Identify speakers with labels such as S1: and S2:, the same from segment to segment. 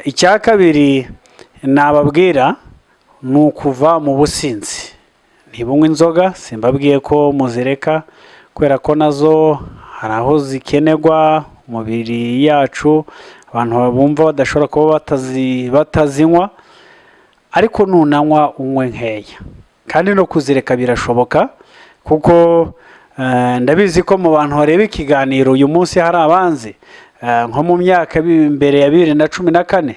S1: Icya kabiri nababwira ni ukuva mu businzi. Ntibunywe inzoga, simbabwiye ko muzireka, kubera ko nazo hari aho zikenerwa umubiri yacu, abantu bumva badashobora kuba batazinywa, ariko nunanywa unywe nkeya. Kandi no kuzireka birashoboka, kuko ndabizi ko mu bantu bareba ikiganiro uyu munsi hari abanzi nko mu myaka mbere ya 2014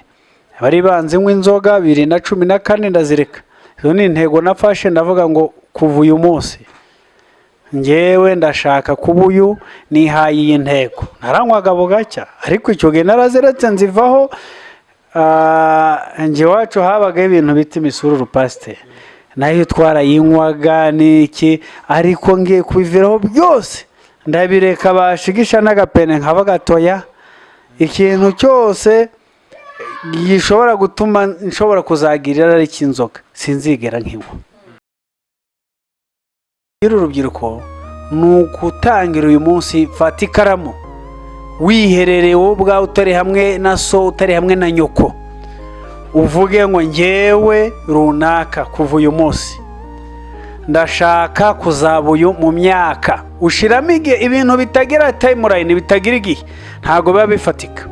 S1: bari banzi nywa inzoga. 2014 ndazireka. Izo ni intego nafashe, ndavuga ngo kuva uyu munsi ngewe ndashaka kuba uyu, nihaye iyi ntego. Naranywaga bugacya, ariko icyo gihe naraziretse, nzivaho. Njye iwacu habagaho ibintu bita imisururu, pasiteri, nayo twarayinywaga n'iki, ariko ngiye kubiviraho byose, ndabireka. Bashigisha n'agapene nkaba gatoya. Ikintu cyose gishobora gutuma nshobora kuzagira irari cy'inzoga, sinzigera nkinywa. Urubyiruko ni ukutangira uyu munsi. Fata ikaramu wiherereye wowe ubwawe, utari hamwe na so, utari hamwe na nyoko, uvuge ngo ngewe runaka kuva uyu munsi ndashaka kuzaba uyu mu myaka. Ushiramo igihe. Ibintu bitagira timeline, bitagira igihe, ntabwo biba bifatika.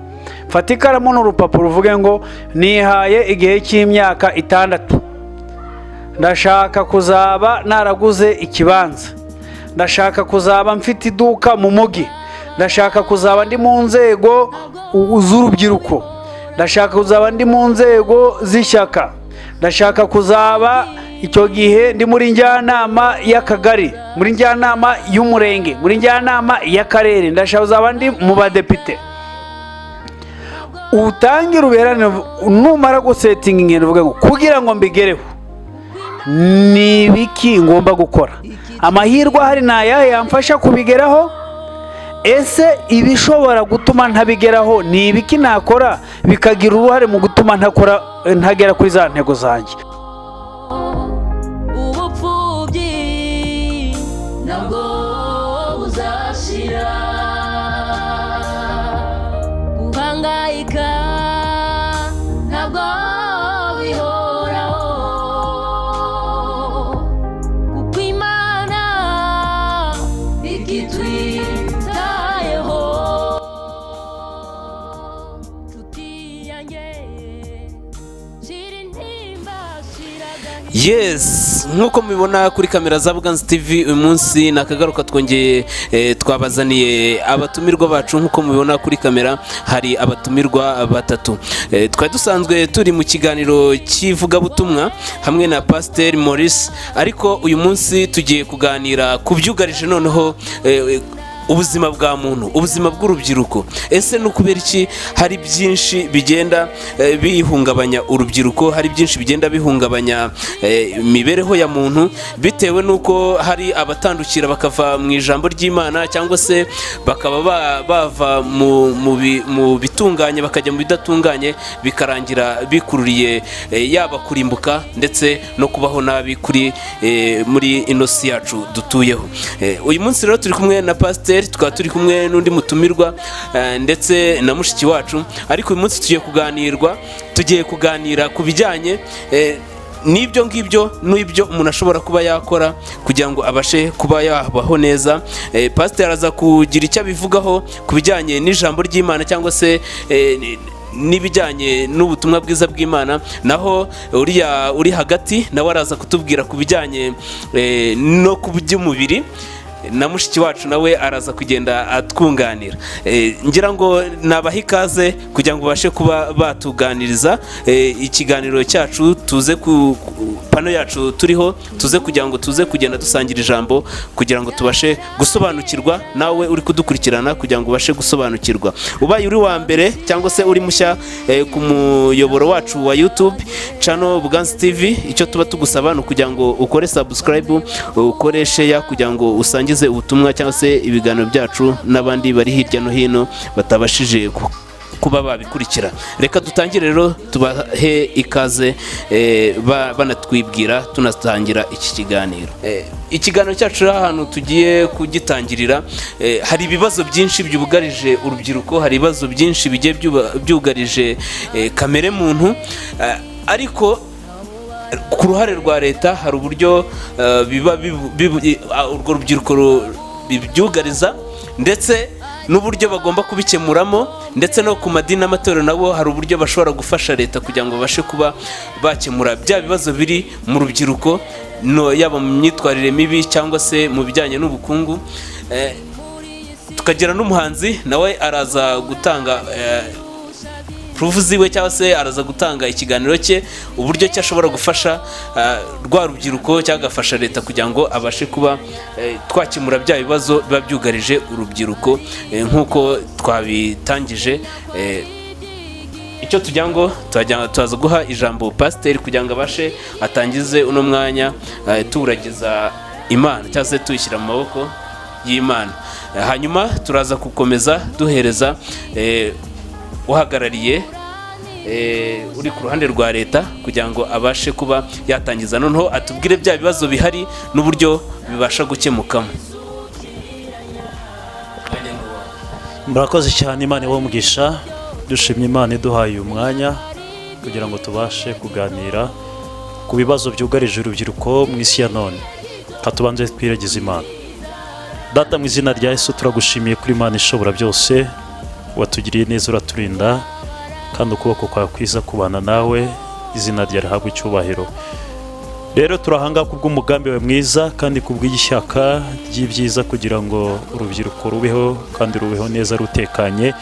S1: Fata ikaramu n'urupapuro, uvuge ngo nihaye igihe cy'imyaka 6, ndashaka kuzaba naraguze ikibanza, ndashaka kuzaba mfite iduka mu mujyi, ndashaka kuzaba ndi mu nzego z'urubyiruko, ndashaka kuzaba ndi mu nzego z'ishyaka, ndashaka kuzaba icyo gihe ndi muri njyanama y'akagari, muri njyanama y'umurenge, muri njyanama y'akarere, ndashaka kuzaba ndi mu badepite. Utangire ubiherane. Numara gusettinga ingendo, uvuge ngo kugira ngo mbigereho ni ibiki ngomba gukora? Amahirwe ahari ni ayahe yamfasha kubigeraho? Ese ibishobora gutuma ntabigeraho ni ibiki nakora bikagira uruhare mu gutuma ntakora, ntagera kuri za ntego zanjye?
S2: Ubupfubyi nabwo buzashira, guhangayika ntabwo bihoraho, kuko Imana ikitwitayeho. Nshuti yanjye, shira intimba, shira agahinda.
S3: Yes, nk'uko mubibona kuri kamera za Buganza TV, uyu munsi ni akagaruka, twongeye twabazaniye abatumirwa bacu. Nk'uko mubibona kuri kamera hari abatumirwa batatu. Twari dusanzwe turi mu kiganiro cy'ivugabutumwa hamwe na Pasiteri Maurice, ariko uyu munsi tugiye kuganira ku byugarije noneho ubuzima bwa muntu, ubuzima bw'urubyiruko. Ese ni ukubera iki hari byinshi bigenda bihungabanya urubyiruko, hari byinshi bigenda bihungabanya imibereho ya muntu, bitewe n'uko hari abatandukira bakava mu ijambo ry'Imana, cyangwa se bakaba bava mu bitunganye bakajya mu bidatunganye, bikarangira bikururiye yaba kurimbuka ndetse no kubaho nabi kuri muri ino si yacu dutuyeho? Uyu munsi rero turi kumwe na pasiteri, tukaba turi kumwe n'undi mutumirwa ndetse na mushiki wacu, ariko uyu munsi tugiye kuganira ku bijyanye n'ibyo ngibyo n'ibyo umuntu ashobora kuba yakora kugira ngo abashe kuba yabaho neza. Pasiteri araza kugira icyo abivugaho ku bijyanye n'ijambo ry'Imana cyangwa se n'ibijyanye n'ubutumwa bwiza bw'Imana, naho uriya uri hagati nawe araza kutubwira ku bijyanye no ku by'umubiri, na mushiki wacu nawe araza kugenda atwunganira. Ngira ngo nabaha ikaze kugira ngo babashe kuba batuganiriza. Ikiganiro cyacu tuze ku pano yacu turiho, tuze kugira ngo tuze kugenda dusangira ijambo kugira ngo tubashe gusobanukirwa, nawe uri kudukurikirana kugira ngo ubashe gusobanukirwa. Ubaye uri wa mbere cyangwa se uri mushya ku muyoboro wacu wa YouTube channel Buganza TV, icyo tuba tugusaba ni ukugira ngo ukore subscribe, ukore share, kugira ngo usangize ubutumwa cyangwa se ibiganiro byacu n'abandi bari hirya no hino batabashije kuba babikurikira. Reka dutangire rero, tubahe ikaze, banatwibwira, tunatangira iki kiganiro. Ikiganiro cyacu rero ahantu tugiye kugitangirira, hari ibibazo byinshi byugarije urubyiruko, hari ibibazo byinshi bigiye byugarije kamere muntu, ariko ku ruhare rwa leta hari uburyo biba urwo rubyiruko bibyugariza, ndetse n'uburyo bagomba kubikemuramo, ndetse no ku madini n'amatorero nabo hari uburyo bashobora gufasha leta kugira ngo babashe kuba bakemura bya bibazo biri mu rubyiruko, no, yaba mu myitwarire mibi cyangwa se mu bijyanye n'ubukungu. Tukagira n'umuhanzi, nawe araza gutanga proof ziwe cyangwa se araza gutanga ikiganiro cye, uburyo ki ashobora gufasha rwa rubyiruko cyangwa agafasha leta kugira ngo abashe kuba twakemura bya bibazo biba byugarije urubyiruko. Nk'uko twabitangije, icyo tugira ngo turaza guha ijambo pasiteri kugira ngo abashe atangize uno mwanya, tuwuragiza Imana cyangwa se tuyishyira mu maboko y'Imana. Hanyuma turaza gukomeza duhereza uhagarariye, uri ku ruhande rwa leta, kugira ngo abashe kuba yatangiza, noneho atubwire bya bibazo bihari n'uburyo bibasha gukemukamo.
S4: Murakoze cyane, Imana ibahe umugisha. Dushimye Imana iduhaye uyu mwanya kugira ngo tubashe kuganira ku bibazo byugarije urubyiruko mu isi ya none. Katubanze twiragize Imana. Data, mu izina rya Yesu, turagushimiye kuri Imana ishobora byose. Watugiriye neza, uraturinda, kandi ukuboko kwawe kwiza kubana nawe, izina ryawe rihabwe icyubahiro. Rero turahanga kubw'umugambi wawe mwiza kandi kubw'ishyaka ry'ibyiza, kugira ngo urubyiruko rubeho kandi rubeho neza, rutekanye,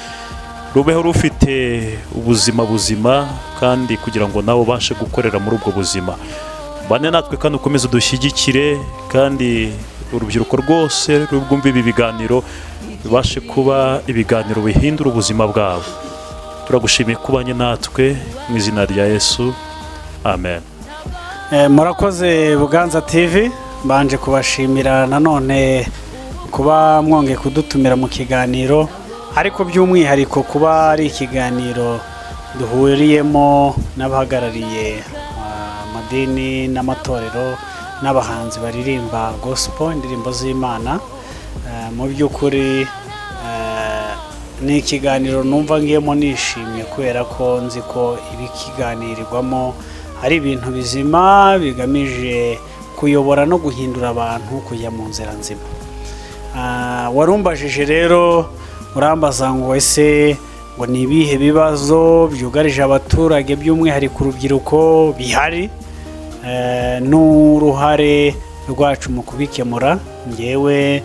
S4: rubeho rufite ubuzima buzima, kandi kugira ngo nawe ubashe gukorera muri ubwo buzima. Bane natwe kandi ukomeze udushyigikire, kandi urubyiruko rwose rwumva ibi biganiro bibashe kuba ibiganiro bihindura ubuzima bwabo. Turagushimiye kubanye natwe, mu izina rya Yesu, amen.
S1: Murakoze Buganza TV, mbanje kubashimira nanone kuba mwongeye kudutumira mu kiganiro, ariko by'umwihariko kuba ari ikiganiro duhuriyemo n'abahagarariye amadini n'amatorero n'abahanzi baririmba gospel, indirimbo z'Imana. Mu by'ukuri ni ikiganiro numva ngiyemo nishimye, kubera ko nzi ko ibikiganirirwamo ari ibintu bizima bigamije kuyobora no guhindura abantu kujya mu nzira nzima. Warumbajije rero, urambaza ngo ese ngo ni ibihe bibazo byugarije abaturage, by'umwihariko urubyiruko, bihari, n'uruhare rwacu mu kubikemura. Ngewe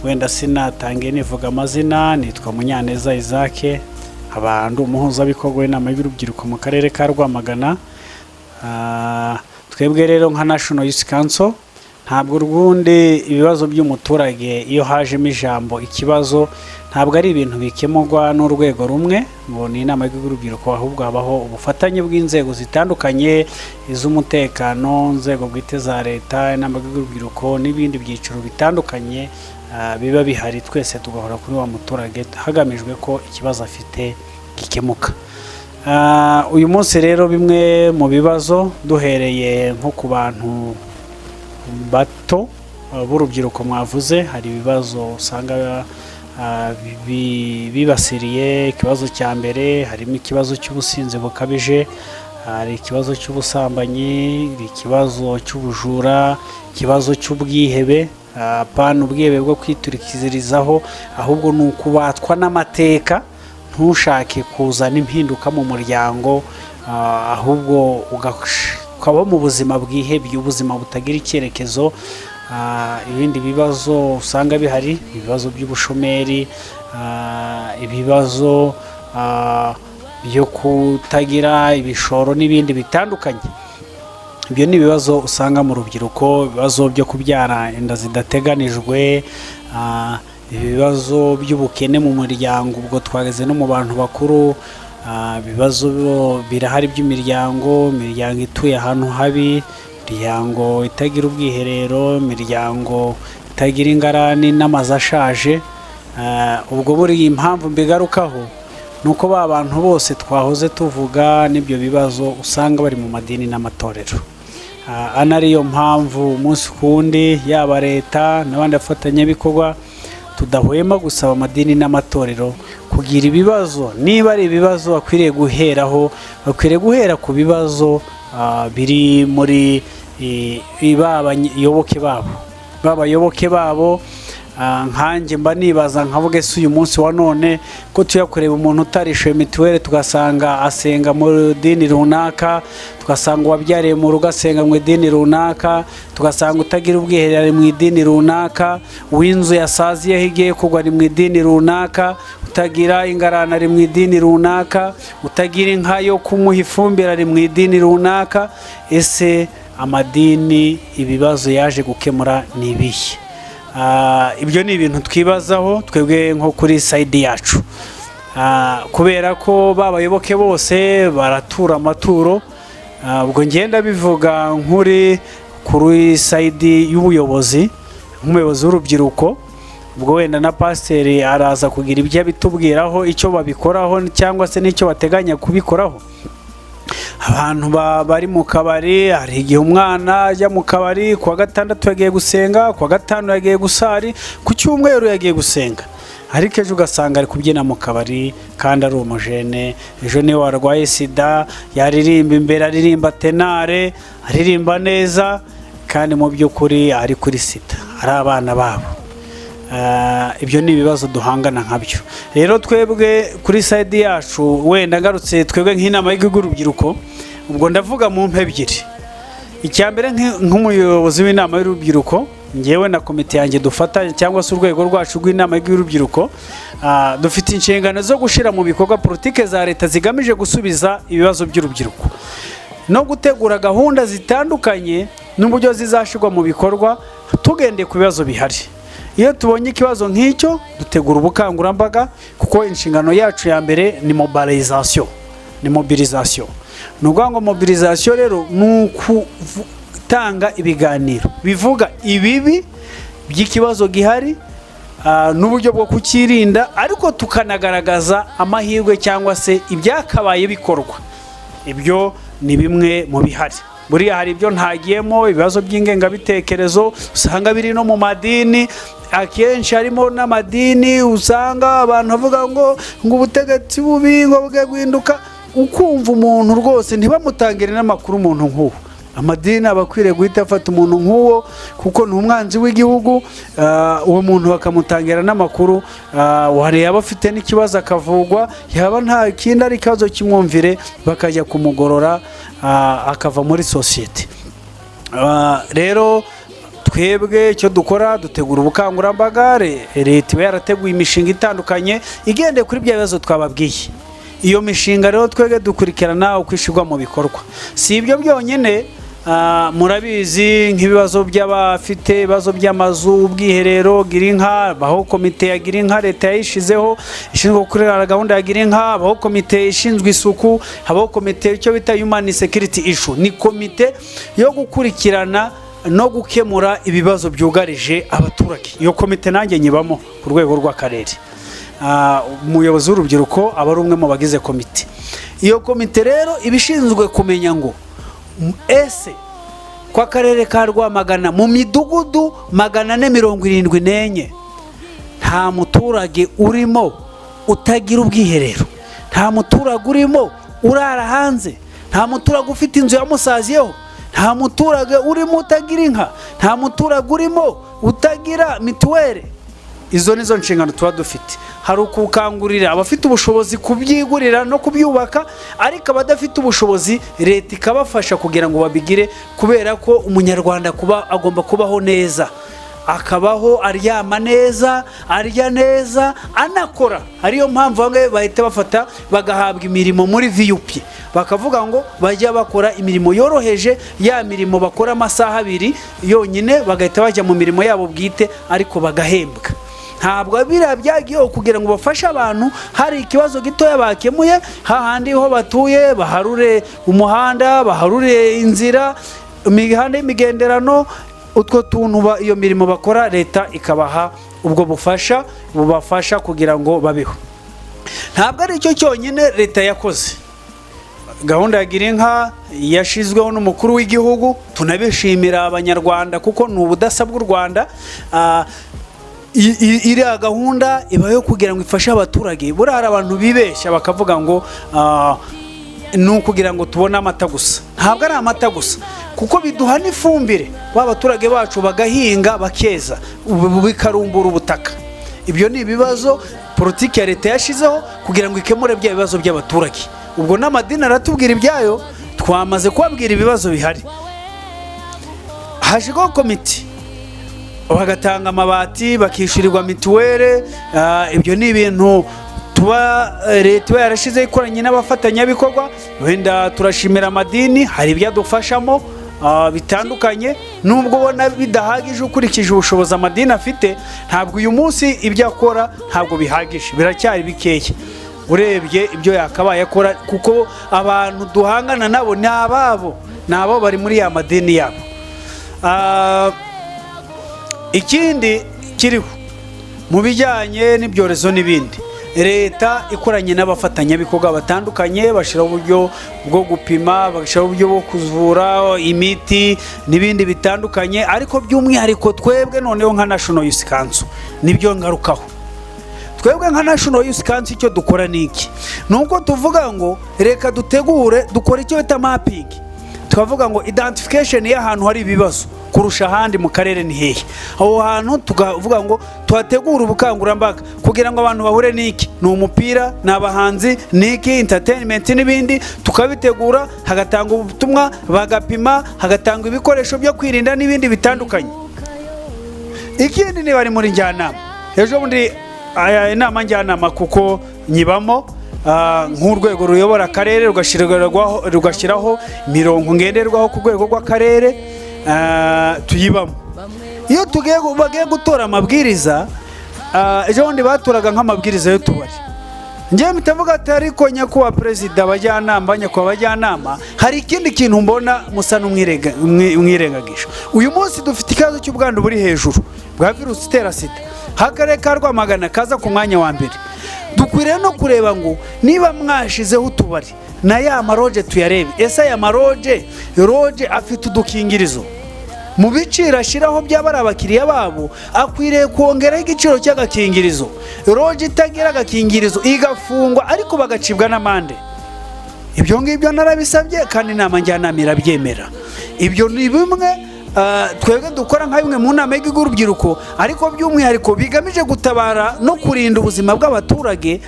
S1: wenda sinatange nivuga amazina, nitwa Munyaneza Isaac, nkaba ndi umuhuzabikorwa w'inama y'urubyiruko mu karere ka Rwamagana. Twebwe rero nka National Youth Council, ntabwo rwundi ibibazo by'umuturage, iyo hajemo ijambo ikibazo, ntabwo ari ibintu bikemurwa n'urwego rumwe ngo ni inama y'urubyiruko, ahubwo habaho ubufatanye bw'inzego zitandukanye, iz'umutekano, inzego bwite za leta, inama y'urubyiruko n'ibindi byiciro bitandukanye biba bihari, twese tugahora kuri wa muturage hagamijwe ko ikibazo afite gikemuka. Uyu munsi rero bimwe mu bibazo, duhereye nko ku bantu bato b'urubyiruko mwavuze, hari ibibazo usanga bibasiriye. Ikibazo cya mbere harimo ikibazo cy'ubusinzi bukabije, hari ikibazo cy'ubusambanyi, hari ikibazo cy'ubujura, ikibazo cy'ubwihebe. Apana ubwihebe bwo kwiturikirizaho, ahubwo ni ukubatwa n'amateka, ntushake kuzana impinduka mu muryango, ahubwo ukabaho mu buzima bwihebye, ubuzima butagira icyerekezo. Ibindi bibazo usanga bihari, ibibazo by'ubushomeri, ibibazo byo kutagira ibishoro n'ibindi bitandukanye. Ibyo ni ibibazo usanga mu rubyiruko, ibibazo byo kubyara inda zidateganijwe, ibibazo by'ubukene mu muryango, ubwo twageze no mu bantu bakuru. Ibibazo birahari by'imiryango, imiryango ituye ahantu habi, imiryango itagira ubwiherero, imiryango itagira ingarani n'amazu ashaje. Ubwo buriya impamvu mbigarukaho Ni uko ba bantu bose twahoze tuvuga n'ibyo bibazo usanga bari mu madini n'amatorero. Ana ariyo mpamvu umunsi ku wundi, yaba leta n'abandi bafatanyabikorwa, tudahwema gusaba amadini n'amatorero kugira ibibazo, niba ari ibibazo bakwiriye guheraho, bakwiriye guhera ku bibazo biri muri ba bayoboke babo, babayoboke babo. Nkanjye mba nibaza nkavuga: ese uyu munsi wa none ko tujya kureba umuntu utarishyuye mituweli, tugasanga asenga mu idini runaka, tugasanga uwabyariye mu rugo asenga mu idini runaka, tugasanga utagira ubwiherero ari mu idini runaka, uw'inzu yasaziyeho igiye kugwa ari mu idini runaka, utagira ingarani ari mu idini runaka, utagira inka yo kumuha ifumbire ari mu idini runaka, ese amadini ibibazo yaje gukemura ni ibihe? Ibyo ni ibintu twibazaho twebwe nko kuri side yacu. Kubera ko babayoboke bose baratura amaturo. Ubwo ngenda bivuga nk'uri kuri side y'ubuyobozi, nk'umuyobozi w'urubyiruko. Ubwo wenda na pasiteri araza kugira ibyo abitubwiraho, icyo babikoraho cyangwa se n'icyo bateganya kubikoraho. Abantu bari mu kabari, hari igihe umwana ajya mu kabari, kuwa gatandatu yagiye gusenga, kuwa gatanu yagiye gusari, ku cyumweru yagiye gusenga, ariko ejo ugasanga ari kubyina mu kabari kandi ari umujene. Ejo niwe warwaye sida, yaririmba imbere, aririmba tenor, aririmba neza, kandi mu by'ukuri ari kuri sida, ari abana babo. Ibyo ni ibibazo duhangana nkabyo. Rero twebwe kuri side yacu, wenda ngarutse twebwe nk'inama y'igihugu y'urubyiruko, ubwo ndavuga mu mpe ebyiri. Icya mbere, nk'umuyobozi w'inama y'urubyiruko, ngewe na komite yanjye dufatanya, cyangwa se urwego rwacu rw'inama y'urubyiruko, dufite inshingano zo gushyira mu bikorwa politike za leta zigamije gusubiza ibibazo by'urubyiruko no gutegura gahunda zitandukanye n'uburyo zizashyirwa mu bikorwa tugendeye ku bibazo bihari. Iyo tubonye ikibazo nk'icyo, dutegura ubukangurambaga, kuko inshingano yacu ya mbere ni mobilisation. Ni mobilisation, ni ukuvuga ngo mobilisation rero ni ukutanga ibiganiro bivuga ibibi by'ikibazo gihari n'uburyo bwo kukirinda, ariko tukanagaragaza amahirwe cyangwa se ibyakabaye bikorwa. Ibyo ni bimwe mu bihari. Buriya hari ibyo ntagiyemo, ibibazo by'ingengabitekerezo usanga biri no mu madini. Akenshi harimo n'amadini usanga abantu bavuga ngo ubutegetsi bubi ngo bwe guhinduka, ukumva umuntu rwose ntibamutangire n'amakuru. Umuntu nk'uwo, amadini aba akwiriye guhita afata umuntu nk'uwo, kuko ni umwanzi w'igihugu. Uwo muntu bakamutangira n'amakuru. Yaba afite n'ikibazo akavugwa, yaba nta kindi ari ikibazo cy'imyumvire bakajya kumugorora, akava muri sosiyete. Rero twebwe icyo dukora, dutegura ubukangurambaga. Leta iba yarateguye imishinga itandukanye igendeye kuri bya bibazo twababwiye. Iyo mishinga rero twebwe dukurikirana uko ishyirwa mu bikorwa. Si ibyo byonyine, murabizi nk'ibibazo by'abafite ibibazo by'amazu, ubwiherero, girinka. Baho komite ya girinka, leta yayishizeho ishinzwe gukorera gahunda ya girinka. Habaho komite ishinzwe isuku, habaho komite icyo bita human security issue, ni komite yo gukurikirana no gukemura ibibazo byugarije abaturage. Iyo komite nanjye nyibamo ku rwego rw'akarere. Umuyobozi w'urubyiruko aba ari umwe mu bagize komite. Iyo komite rero iba ishinzwe kumenya ngo ese ko akarere ka Rwamagana mu midugudu 474 nta muturage urimo utagira ubwiherero, nta muturage urimo urara hanze, nta muturage ufite inzu yamusaziyeho, nta muturage urimo utagira inka, nta muturage urimo utagira mituweli. Izo nizo nshingano tuba dufite. Hari ukukangurira abafite ubushobozi kubyigurira no kubyubaka, ariko abadafite ubushobozi leta ikabafasha kugira ngo babigire, kubera ko umunyarwanda kuba agomba kubaho neza, akabaho aryama neza, arya neza, anakora. Ariyo mpamvu bamwe bahita bafata bagahabwa imirimo muri VUP, bakavuga ngo bajya bakora imirimo yoroheje, ya mirimo bakora amasaha 2 yonyine, bagahita bajya mu mirimo yabo bwite, ariko bagahembwa. Ntabwo biriya byagiyeho kugira ngo bafashe abantu hari ikibazo gitoya bakemuye hahandi ho batuye, baharure umuhanda, baharure inzira, imihanda y'imigenderano, utwo tuntu, iyo mirimo bakora leta ikabaha ubwo bufasha bubafasha kugira ngo babeho. Ntabwo ari cyo cyonyine leta yakoze. Gahunda ya Girinka yashyizweho n'umukuru w'igihugu, tunabishimira Abanyarwanda kuko ni ubudasa bw'u Rwanda. Iriya gahunda iba yo kugira ngo ifashe abaturage. Buriya hari abantu bibeshya bakavuga ngo ni ukugira ngo tubone amata gusa. Ntabwo ari amata gusa, kuko biduha n'ifumbire, ba baturage bacu bagahinga bakeza, ubu bikarumbura ubutaka. Ibyo ni ibibazo politiki ya leta yashyizeho kugira ngo ikemure bya bibazo by'abaturage. Ubwo n'amadini aratubwira ibyayo, twamaze kubabwira ibibazo bihari. Hashyirwaho komite, bagatanga amabati, bakishyurirwa mituweli. Ibyo ni ibintu tuba leta iba yarashyizeho ikoranye n'abafatanyabikorwa. Wenda turashimira amadini, hari ibyo adufashamo bitandukanye, nubwo ubona bidahagije ukurikije ubushobozi amadini afite. Ntabwo uyu munsi ibyo akora ntabwo bihagije, biracyari bikeya urebye ibyo yakabaye akora, kuko abantu duhangana nabo ni ababo, ni abo bari muri ya madini yabo. Ikindi kiriho mu bijyanye n'ibyorezo n'ibindi, leta ikoranye n'abafatanyabikorwa batandukanye bashyiraho uburyo bwo gupima, bagashyiraho uburyo bwo kuvura, imiti n'ibindi bitandukanye. Ariko by'umwihariko twebwe noneho nka National Youth Council, nibyo ngarukaho, twebwe nka National Youth Council icyo dukora ni iki? Ni uko tuvuga ngo reka dutegure, dukora icyo bita mapping, tukavuga ngo identification y'ahantu hari ibibazo kurusha ahandi mu karere ni hehe. Aho hantu tukavuga ngo tuhategure ubukangurambaga kugira ngo abantu bahure n'iki? Ni umupira, ni abahanzi, ni iki, entertainment n'ibindi. Tukabitegura, hagatanga ubutumwa, bagapima, hagatangwa ibikoresho byo kwirinda n'ibindi bitandukanye. Ikindi, niba ari muri njyanama, ejo bundi aya inama njyanama, kuko nyibamo, nk'urwego ruyobora akarere, rugashyiraho imirongo ngenderwaho ku rwego rw'akarere, tuyibamo. Iyo tugiye bagiye gutora amabwiriza, ejo bundi batoraga nk'amabwiriza y'utubari, njyewe mpita mvuga ati: "Ariko nyakubahwa perezida, abajyanama, nyakubahwa abajyanama, hari ikindi kintu mbona musa n'umwirengagisha. Uyu munsi dufite ikibazo cy'ubwandu buri hejuru bwa virusi itera sida, akarere ka Rwamagana kaza ku mwanya wa mbere. Dukwiriye no kureba ngo niba mwashizeho utubari na ya ma lodge tuyarebe. Ese aya ma lodge, lodge afite udukingirizo? Mu biciro ashyiraho byaba ari abakiriya babo, akwiriye kongeraho igiciro cy'agakingirizo. Lodge itagira agakingirizo igafungwa, ariko bagacibwa n'amande." Ibyo ngibyo narabisabye kandi inama njyanama irabyemera. Ibyo ni bimwe twebwe dukora nka bimwe mu nama y'igihugu y'urubyiruko, ariko by'umwihariko bigamije gutabara no kurinda ubuzima bw'abaturage,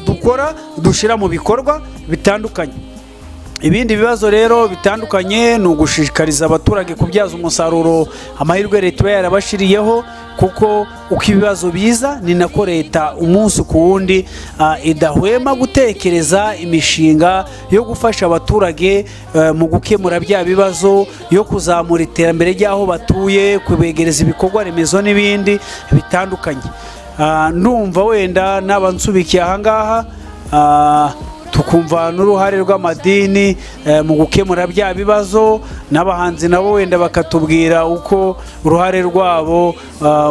S1: dukora, dushyira mu bikorwa bitandukanye. Ibindi bibazo rero bitandukanye ni ugushishikariza abaturage kubyaza umusaruro amahirwe leta iba yarabashiriyeho, kuko uko ibibazo biza ni nako leta umunsi ku wundi idahwema gutekereza imishinga yo gufasha abaturage mu gukemura bya bibazo, yo kuzamura iterambere ry'aho batuye, kubegereza ibikorwa remezo n'ibindi bitandukanye. Ndumva wenda naba nsubikiye ahangaha, tukumva n'uruhare rw'amadini mu gukemura bya bibazo, n'abahanzi nabo wenda bakatubwira uko uruhare rwabo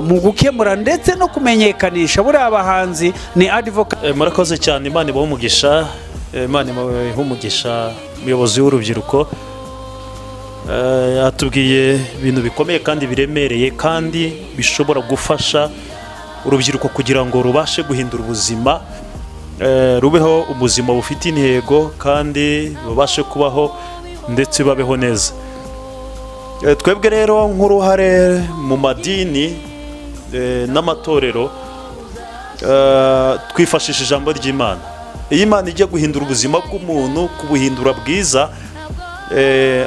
S1: mu gukemura ndetse no kumenyekanisha. Buriya abahanzi ni advocate.
S4: Murakoze cyane, Imana ibahe umugisha. Imana ibahe umugisha umuyobozi w'urubyiruko. Atubwiye ibintu bikomeye kandi biremereye kandi bishobora gufasha urubyiruko kugira ngo rubashe guhindura ubuzima, rubeho ubuzima bufite intego kandi babashe kubaho ndetse babeho neza. Twebwe rero nk'uruhare mu madini n'amatorero, twifashisha ijambo ry'Imana. Iyo Imana ijya guhindura ubuzima bw'umuntu, kubuhindura bwiza,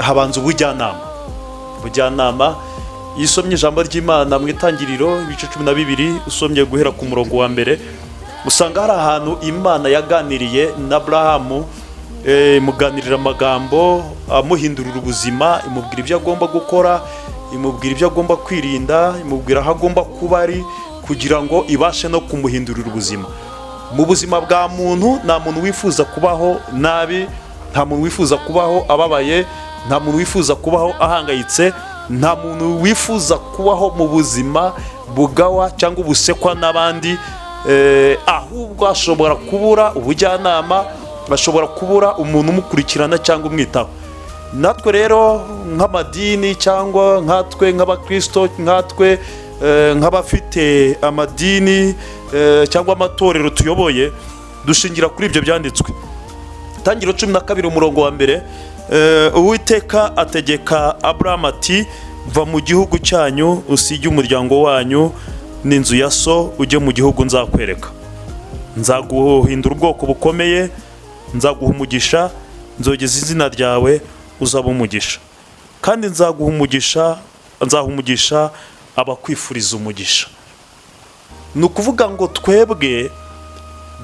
S4: habanza ubujyanama. Ubujyanama, iyo usomye ijambo ry'Imana mu Itangiriro ibice 12, usomye guhera ku murongo wa mbere, usanga hari ahantu Imana yaganiriye na Aburahamu, imuganirira amagambo amuhindurira ubuzima, imubwira ibyo agomba gukora, imubwira ibyo agomba kwirinda, imubwira aho agomba kuba ari kugira ngo ibashe no kumuhindurira ubuzima. Mu buzima bwa muntu, nta muntu wifuza kubaho nabi, nta muntu wifuza kubaho ababaye, nta muntu wifuza kubaho ahangayitse, nta muntu wifuza kubaho mu buzima bugawa cyangwa ubusekwa n'abandi. Ahubwo ashobora kubura ubujyanama, ashobora kubura umuntu umukurikirana cyangwa umwitaho. Natwe rero nk'amadini, cyangwa nkatwe nk'abakristo, nkatwe nk'abafite amadini cyangwa amatorero tuyoboye, dushingira kuri ibyo byanditswe. Tangiro 12 umurongo wa mbere, Uwiteka ategeka Aburahamu ati: "Va mu gihugu cyanyu, usige umuryango wanyu n'inzu ya so, ujye mu gihugu nzakwereka. Nzaguhindura ubwoko bukomeye, nzaguha umugisha, nzogeza izina ryawe, uzaba umugisha, kandi nzaguha umugisha, nzaha umugisha abakwifuriza umugisha." Ni ukuvuga ngo twebwe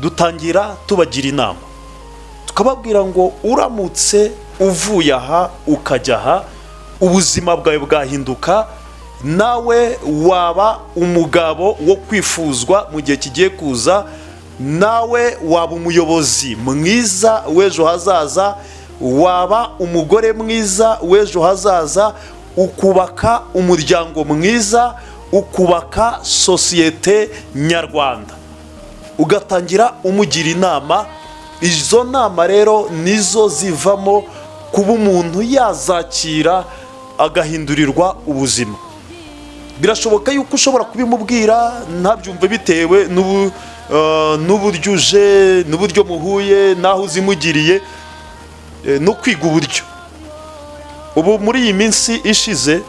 S4: dutangira tubagira inama, tukababwira ngo uramutse uvuye aha ukajya aha, ubuzima bwawe bwahinduka, nawe waba umugabo wo kwifuzwa mu gihe kigiye kuza, nawe waba umuyobozi mwiza w'ejo hazaza, waba umugore mwiza w'ejo hazaza, ukubaka umuryango mwiza, ukubaka sosiyete nyarwanda. Ugatangira umugira inama. Izo nama rero nizo zivamo kuba umuntu yazakira agahindurirwa ubuzima. Birashoboka yuko ushobora kubimubwira ntabyumve, bitewe n'uburyo uje, n'uburyo muhuye, n'aho uzimugiriye, no kwiga uburyo. Ubu muri iyi minsi ishize,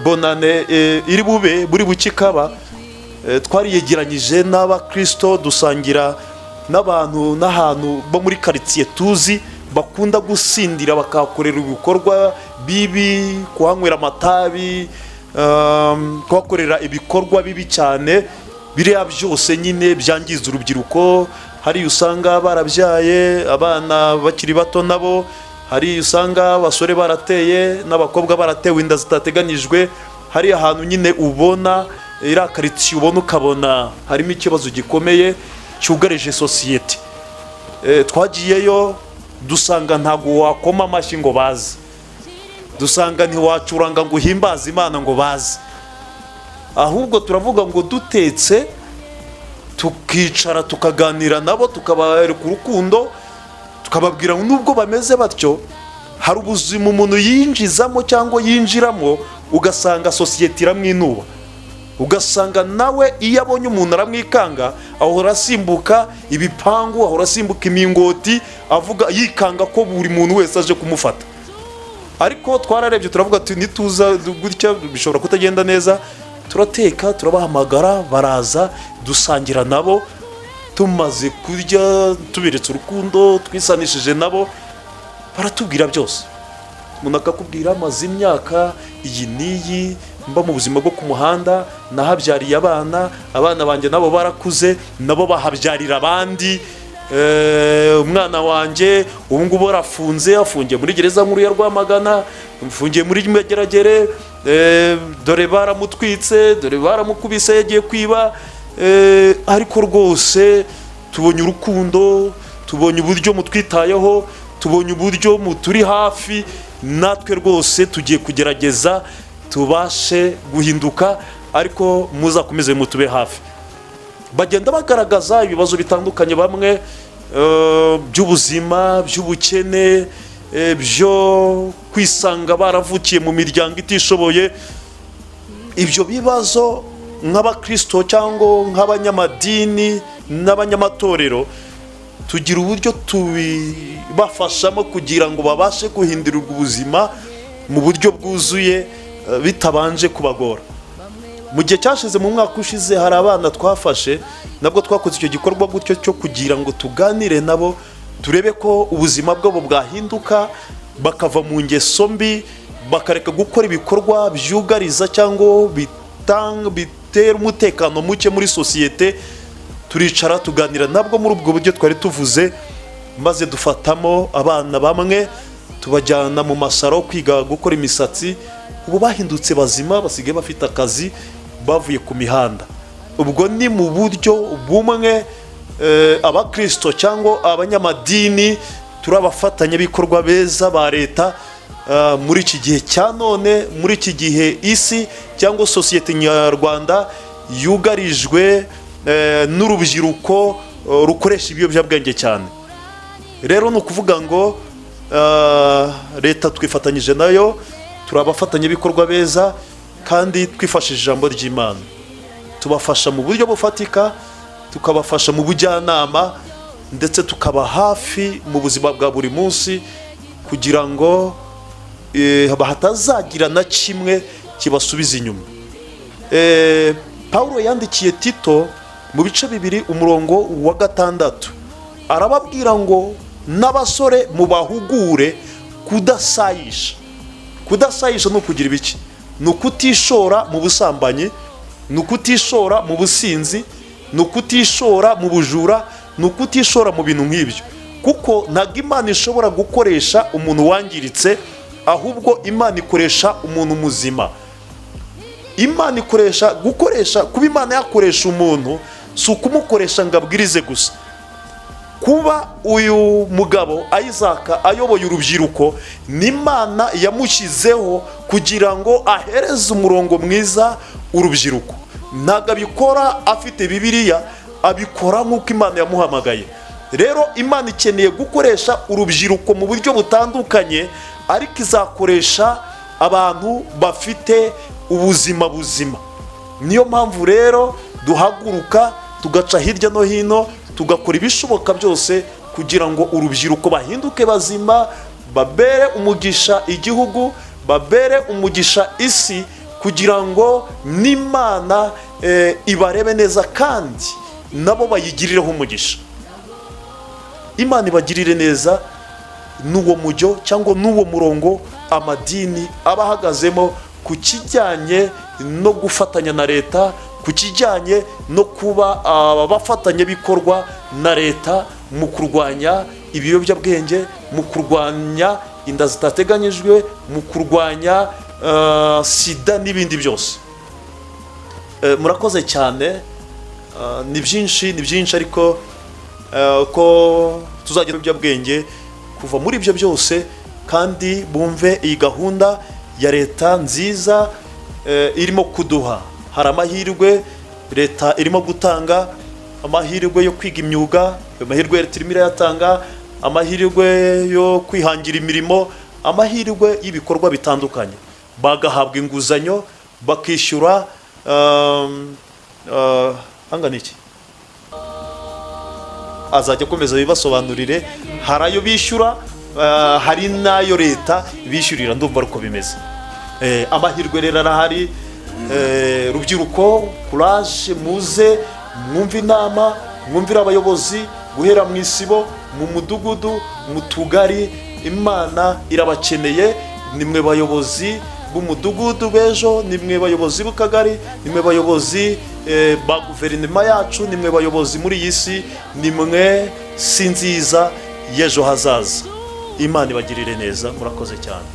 S4: bonane iri bube buri buke ikaba, twariyegeranyije n'abakristo, dusangira n'abantu n'ahantu bo muri karitsiye tuzi bakunda gusindira, bakahakorera ibikorwa bibi, kuhanywera amatabi, kuhakorera ibikorwa bibi cyane, biriya byose nyine byangiza urubyiruko. Hariya usanga barabyaye abana bakiri bato nabo, hari usanga abasore barateye n'abakobwa baratewe inda zitateganyijwe. Hari ahantu nyine ubona iriya karitsiye, ubona ukabona harimo ikibazo gikomeye cyugarije sosiyete. Twagiyeyo dusanga ntabwo wakoma amashyi ngo baze, dusanga ntiwacuranga ngo uhimbaze Imana ngo baze, ahubwo turavuga ngo dutetse, tukicara, tukaganira nabo, tukabereka urukundo, tukababwira ngo nubwo bameze batyo, hari ubuzima umuntu yinjizamo cyangwa yinjiramo, ugasanga sosiyete iramwinuba, ugasanga nawe iyo abonye umuntu aramwikanga, ahora asimbuka ibipangu, ahora asimbuka imingoti, avuga yikanga ko buri muntu wese aje kumufata. Ariko twararebye turavuga ati nituza gutya bishobora kutagenda neza. Turateka, turabahamagara, baraza, dusangira nabo. Tumaze kurya, tuberetse urukundo, twisanishije nabo, baratubwira byose. Umuntu akakubwira: "Amaze imyaka iyi n'iyi mba mu buzima bwo ku muhanda, nahabyariye abana, abana banjye nabo barakuze, nabo bahabyarira abandi. Umwana wanjye ubu ngubu arafunze, afungiye muri gereza nkuru ya Rwamagana, afungiye muri Mageragere. Dore baramutwitse, dore baramukubise, yagiye kwiba. Ariko rwose tubonye urukundo, tubonye uburyo mutwitayeho, tubonye uburyo muturi hafi, natwe rwose tugiye kugerageza tubashe guhinduka, ariko muzakomeze mutube hafi." Bagenda bagaragaza ibibazo bitandukanye, bamwe by'ubuzima, by'ubukene, byo kwisanga baravukiye mu miryango itishoboye. Ibyo bibazo nk'abakristo cyangwa nk'abanyamadini n'abanyamatorero tugira uburyo tubibafashamo kugira ngo babashe guhindurirwa ubuzima mu buryo bwuzuye, bitabanje kubagora. Mu gihe cyashize, mu mwaka ushize, hari abana twafashe, nabwo twakoze icyo gikorwa gutyo cyo kugira ngo tuganire nabo, turebe ko ubuzima bwabo bwahinduka, bakava mu ngeso mbi, bakareka gukora ibikorwa byugariza cyangwa bitera umutekano muke muri sosiyete. Turicara tuganira nabwo muri ubwo buryo twari tuvuze, maze dufatamo abana bamwe, tubajyana mu masaro kwiga gukora imisatsi. Ubu bahindutse bazima, basigaye bafite akazi, bavuye ku mihanda. Ubwo ni mu buryo bumwe abakristo cyangwa abanyamadini turi abafatanyabikorwa beza ba leta muri iki gihe cya none, muri iki gihe isi cyangwa sosiyete nyarwanda yugarijwe.
S5: n'urubyiruko rukoresha ibiyobyabwenge cyane. Rero ni ukuvuga ngo leta twifatanyije nayo, turi abafatanyabikorwa beza, kandi twifashishije ijambo ry'Imana tubafasha mu buryo bufatika, tukabafasha mu bujyanama, ndetse tukaba hafi mu buzima bwa buri munsi kugira ngo hatazagira na kimwe kibasubiza inyuma. Pawulo yandikiye Tito mu bice 2 umurongo wa 6, arababwira ngo n'abasore mubahugure kudasayisha. Kudasayisha ni ukugira ibiki? Ni ukutishora mu busambanyi, ni ukutishora mu businzi, ni ukutishora mu bujura, ni ukutishora mu bintu nk'ibyo, kuko ntabwo Imana ishobora gukoresha umuntu wangiritse, ahubwo Imana ikoresha umuntu muzima. Imana ikoresha gukoresha, kuba Imana yakoresha umuntu si ukumukoresha ngo abwirize gusa. Kuba uyu mugabo Isaac ayoboye urubyiruko, ni Imana yamushyizeho kugira ngo ahereze umurongo mwiza urubyiruko. Ntabwo abikora afite Bibiliya, abikora nk'uko Imana yamuhamagaye. Rero Imana ikeneye gukoresha urubyiruko mu buryo butandukanye, ariko izakoresha abantu bafite ubuzima buzima. Niyo mpamvu rero duhaguruka tugaca hirya no hino, tugakora ibishoboka byose kugira ngo urubyiruko bahinduke bazima, babere umugisha igihugu, babere umugisha isi, kugira ngo n'Imana ibarebe neza kandi nabo bayigirireho umugisha. Imana ibagirire neza. N'uwo mujyo cyangwa n'uwo murongo amadini aba ahagazemo ku kijyanye no gufatanya na leta, ku kijyanye no kuba abafatanyabikorwa na leta mu kurwanya ibiyobyabwenge, mu kurwanya inda zitateganyijwe, mu kurwanya sida n'ibindi byose. Murakoze cyane. Ni byinshi, ni byinshi, ariko ko tuzagira ibiyobyabwenge kuva muri ibyo byose, kandi bumve iyi gahunda ya leta nziza irimo kuduha. Hari amahirwe leta irimo gutanga, amahirwe yo kwiga imyuga, ayo mahirwe leta irimo irayatanga, amahirwe yo kwihangira imirimo, amahirwe y'ibikorwa bitandukanye, bagahabwa inguzanyo bakishyura angana iki, azajya akomeza bibasobanurire. Hari ayo bishyura, hari n'ayo leta bishyurira, ndumva ari uko bimeze. Amahirwe rero arahari. Rubyiruko, kuraje, muze mwumve inama, mwumvire abayobozi guhera mu isibo, mu mudugudu, mu tugari. Imana irabakeneye. Nimwe bayobozi b'umudugudu b'ejo, nimwe bayobozi b'akagari, nimwe bayobozi ba guverinoma yacu, nimwe bayobozi muri iyi si, nimwe si nziza y'ejo hazaza. Imana ibagirire neza. Murakoze cyane.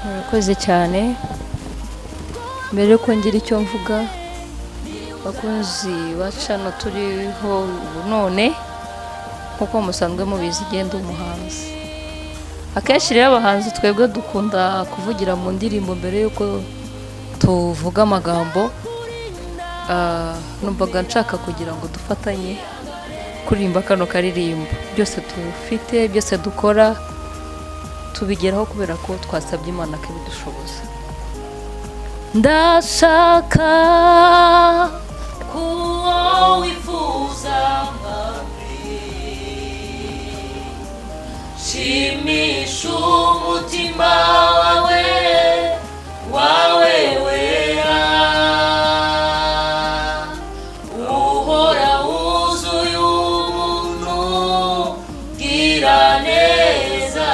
S2: Murakoze cyane. Mbere yuko ngira icyo mvuga, bakunzi ba channel turiho ubu none, nk'uko musanzwe mubizi, igenda umuhanzi. Akenshi rero abahanzi twebwe dukunda kuvugira mu ndirimbo mbere y'uko tuvuga amagambo. Numvaga nshaka kugira ngo dufatanye kuririmba kano karirimbo. Byose tufite, byose dukora, tubigeraho kubera ko twasabye Imana akabidushoboza. Ndashaka kuwo wifuza, Mwami, shimisha umutima wawe, wawe wera, uhora wuzuye ubuntu, bwira neza.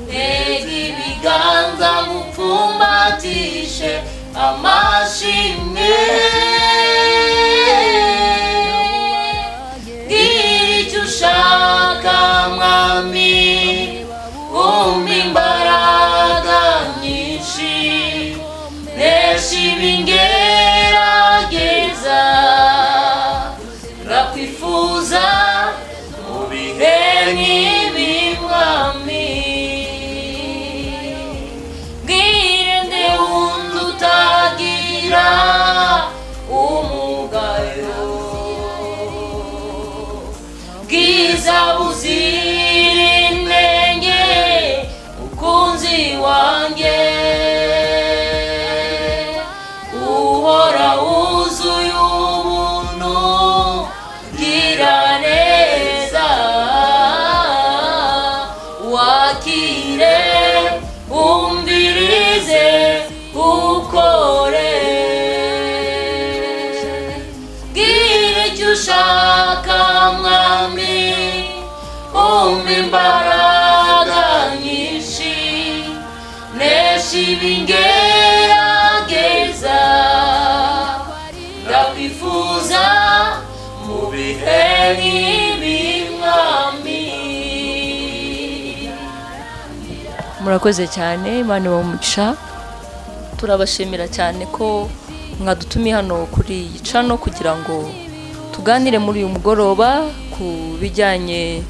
S2: Ntega ibiganza gupfumbatishe amashimwe. Bwira icyo ushaka, Mwami, umpa imbaraga nyinshi, nesha ibingerageza. Ndakwifuza mu bihe nk'ibi, Mwami. Bwire nde wundi.
S6: ushaka mwami, umpa imbaraga nyinshi, nesha ibingerageza. Ndakwifuza mu bihe nk'ibi mwami.
S2: Murakoze cyane, Imana ibahe umugisha. Turabashimira cyane ko mwadutumiye hano kuri iyi channel kugira ngo tuganire muri uyu mugoroba ku bijyanye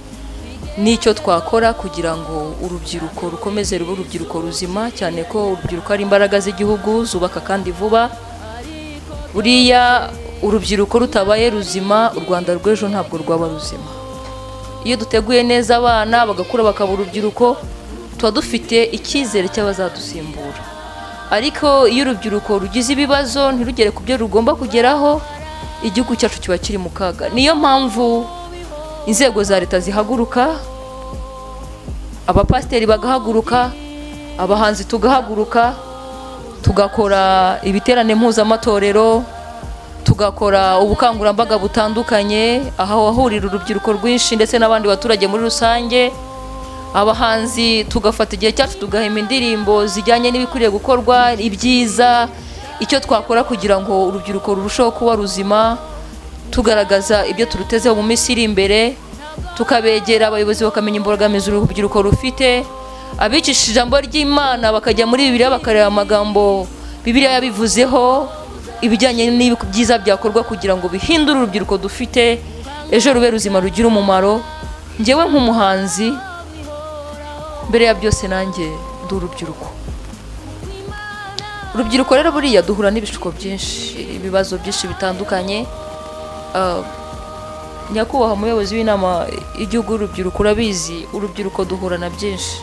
S2: n'icyo twakora kugira ngo urubyiruko rukomeze rube urubyiruko ruzima, cyane ko urubyiruko ari imbaraga z'igihugu zubaka kandi vuba. Buriya urubyiruko rutabaye ruzima, u Rwanda rw'ejo ntabwo rwaba ruzima. Iyo duteguye neza abana bagakura bakaba urubyiruko, tuba dufite icyizere cy'abazadusimbura. Ariko iyo urubyiruko rugize ibibazo ntirugere ku byo rugomba kugeraho, igihugu cyacu kiba kiri mu kaga. Niyo mpamvu inzego za leta zihaguruka, abapasiteri bagahaguruka, abahanzi tugahaguruka, tugakora ibiterane mpuzamatorero, tugakora ubukangurambaga butandukanye aho ahahurira urubyiruko rwinshi ndetse n'abandi baturage muri rusange. Abahanzi tugafata igihe cyacu tugahimba indirimbo zijyanye n'ibikwiriye gukorwa, ibyiza, icyo twakora kugira ngo urubyiruko rurusheho kuba ruzima, tugaragaza ibyo turutezeho mu minsi iri imbere, tukabegera abayobozi bakamenya imbogamizi urubyiruko rufite, abicisha ijambo ry'Imana bakajya muri Bibiliya bakareba amagambo Bibiliya yabivuzeho, ibijyanye n'ibyiza byakorwa kugira ngo bihindure urubyiruko dufite ejo rube ruzima rugire umumaro. Njyewe nk'umuhanzi, mbere ya byose nanjye ndi urubyiruko. Urubyiruko rero buriya duhura n'ibishuko byinshi, ibibazo byinshi bitandukanye. Nyakubahwa umuyobozi w'inama y'igihugu y'urubyiruko, urabizi urubyiruko duhura na byinshi.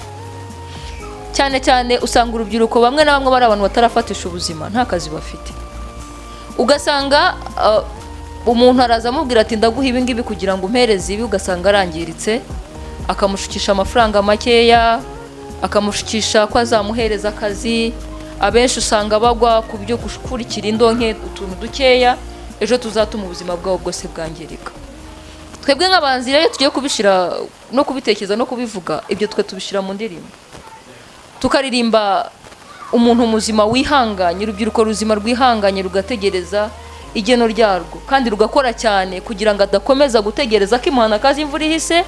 S2: Cyane cyane usanga urubyiruko bamwe na bamwe bari abantu batarafatisha ubuzima, nta kazi bafite. Ugasanga umuntu araza amubwira ati ndaguha ibi ngibi kugira ngo umpereze ibi, ugasanga arangiritse, akamushukisha amafaranga makeya, akamushukisha ko azamuhereza akazi. Abenshi usanga bagwa ku byo gukurikira indonke, utuntu dukeya ejo tuzatuma ubuzima bwabo bwose bwangirika. Twebwe nk'abahanzi rero tugiye kubishyira no kubitekereza no kubivuga, ibyo twe tubishyira mu ndirimbo, tukaririmba umuntu muzima wihanganye, urubyiruko ruzima rwihanganye rugategereza igeno ryarwo kandi rugakora cyane kugira ngo adakomeza gutegereza ko imuhana kaza imvura ihise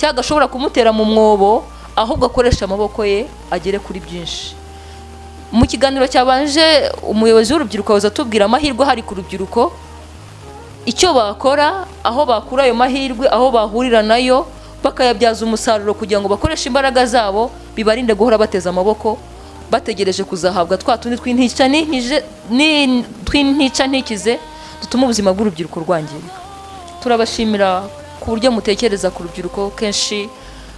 S2: cyangwa agashobora kumutera mu mwobo, ahubwo akoresha amaboko ye agere kuri byinshi. Mu kiganiro cyabanje umuyobozi w'urubyiruko yahoze atubwira amahirwe ahari ku rubyiruko, icyo bakora, aho bakura ayo mahirwe, aho bahurira nayo bakayabyaza umusaruro kugira ngo bakoreshe imbaraga zabo, bibarinde guhora bateze amaboko bategereje kuzahabwa twa tundi tw'intica n'inkije, tw'intica ntikize dutuma ubuzima bw'urubyiruko rwangirika. Turabashimira ku buryo mutekereza ku rubyiruko, kenshi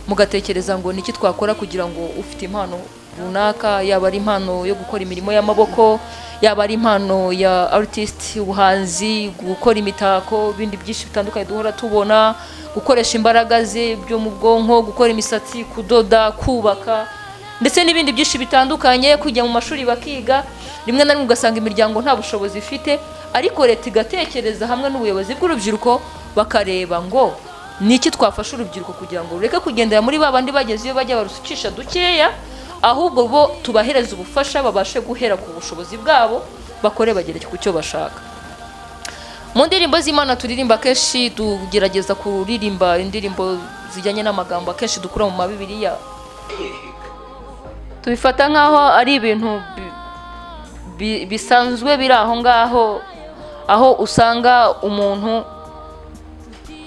S2: mugatekereza ngo niki twakora kugira ngo ufite impano runaka, yaba ari impano yo gukora imirimo y'amaboko, yaba ari impano ya artist, ubuhanzi, gukora imitako, ibindi byinshi bitandukanye duhora tubona, gukoresha imbaraga ze byo mu bwonko, gukora imisatsi, kudoda, kubaka ndetse n'ibindi byinshi bitandukanye, kujya mu mashuri bakiga. Rimwe na rimwe ugasanga imiryango nta bushobozi ifite, ariko leta igatekereza hamwe n'ubuyobozi bw'urubyiruko bakareba ngo niki twafasha urubyiruko kugira ngo rureke kugendera muri ba bandi bageze iyo bajya barusukisha dukeya, ahubwo bo tubahereze ubufasha babashe guhera ku bushobozi bwabo bakore bagere ku cyo bashaka. Mu ndirimbo z'Imana turirimba kenshi tugerageza kuririmba indirimbo zijyanye n'amagambo akenshi dukura mu mabibiriya, tubifata nk'aho ari ibintu bisanzwe biri aho ngaho, aho usanga umuntu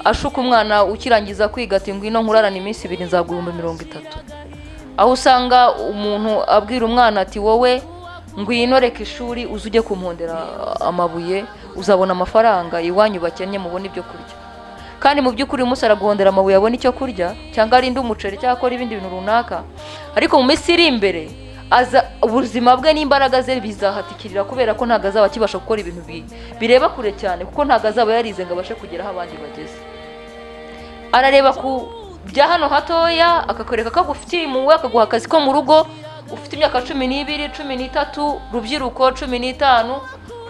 S2: ashuka umwana ukirangiza kwiga ati ngwino nkurarane iminsi ibiri nzaguha 30,000, aho usanga umuntu abwira umwana ati wowe ngwino reka ishuri uze ujye kumpondera amabuye uzabona amafaranga iwanyu bakennye mubone ibyo kurya. Kandi mu by'ukuri uyu munsi araguhondera amabuye abone icyo kurya, cyangwa arinde umuceri, cyangwa akora ibindi bintu runaka, ariko mu minsi iri imbere aza ubuzima bwe n'imbaraga ze bizahatikirira, kubera ko ntabwo azaba akibasha gukora ibintu bireba kure cyane, kuko ntabwo azaba yarize ngo abashe kugera aho abandi bageze. Arareba ku bya hano hatoya akakwereka ko agufitiye impuhwe, akaguha akazi ko mu rugo ufite imyaka 12, 13, rubyiruko 15,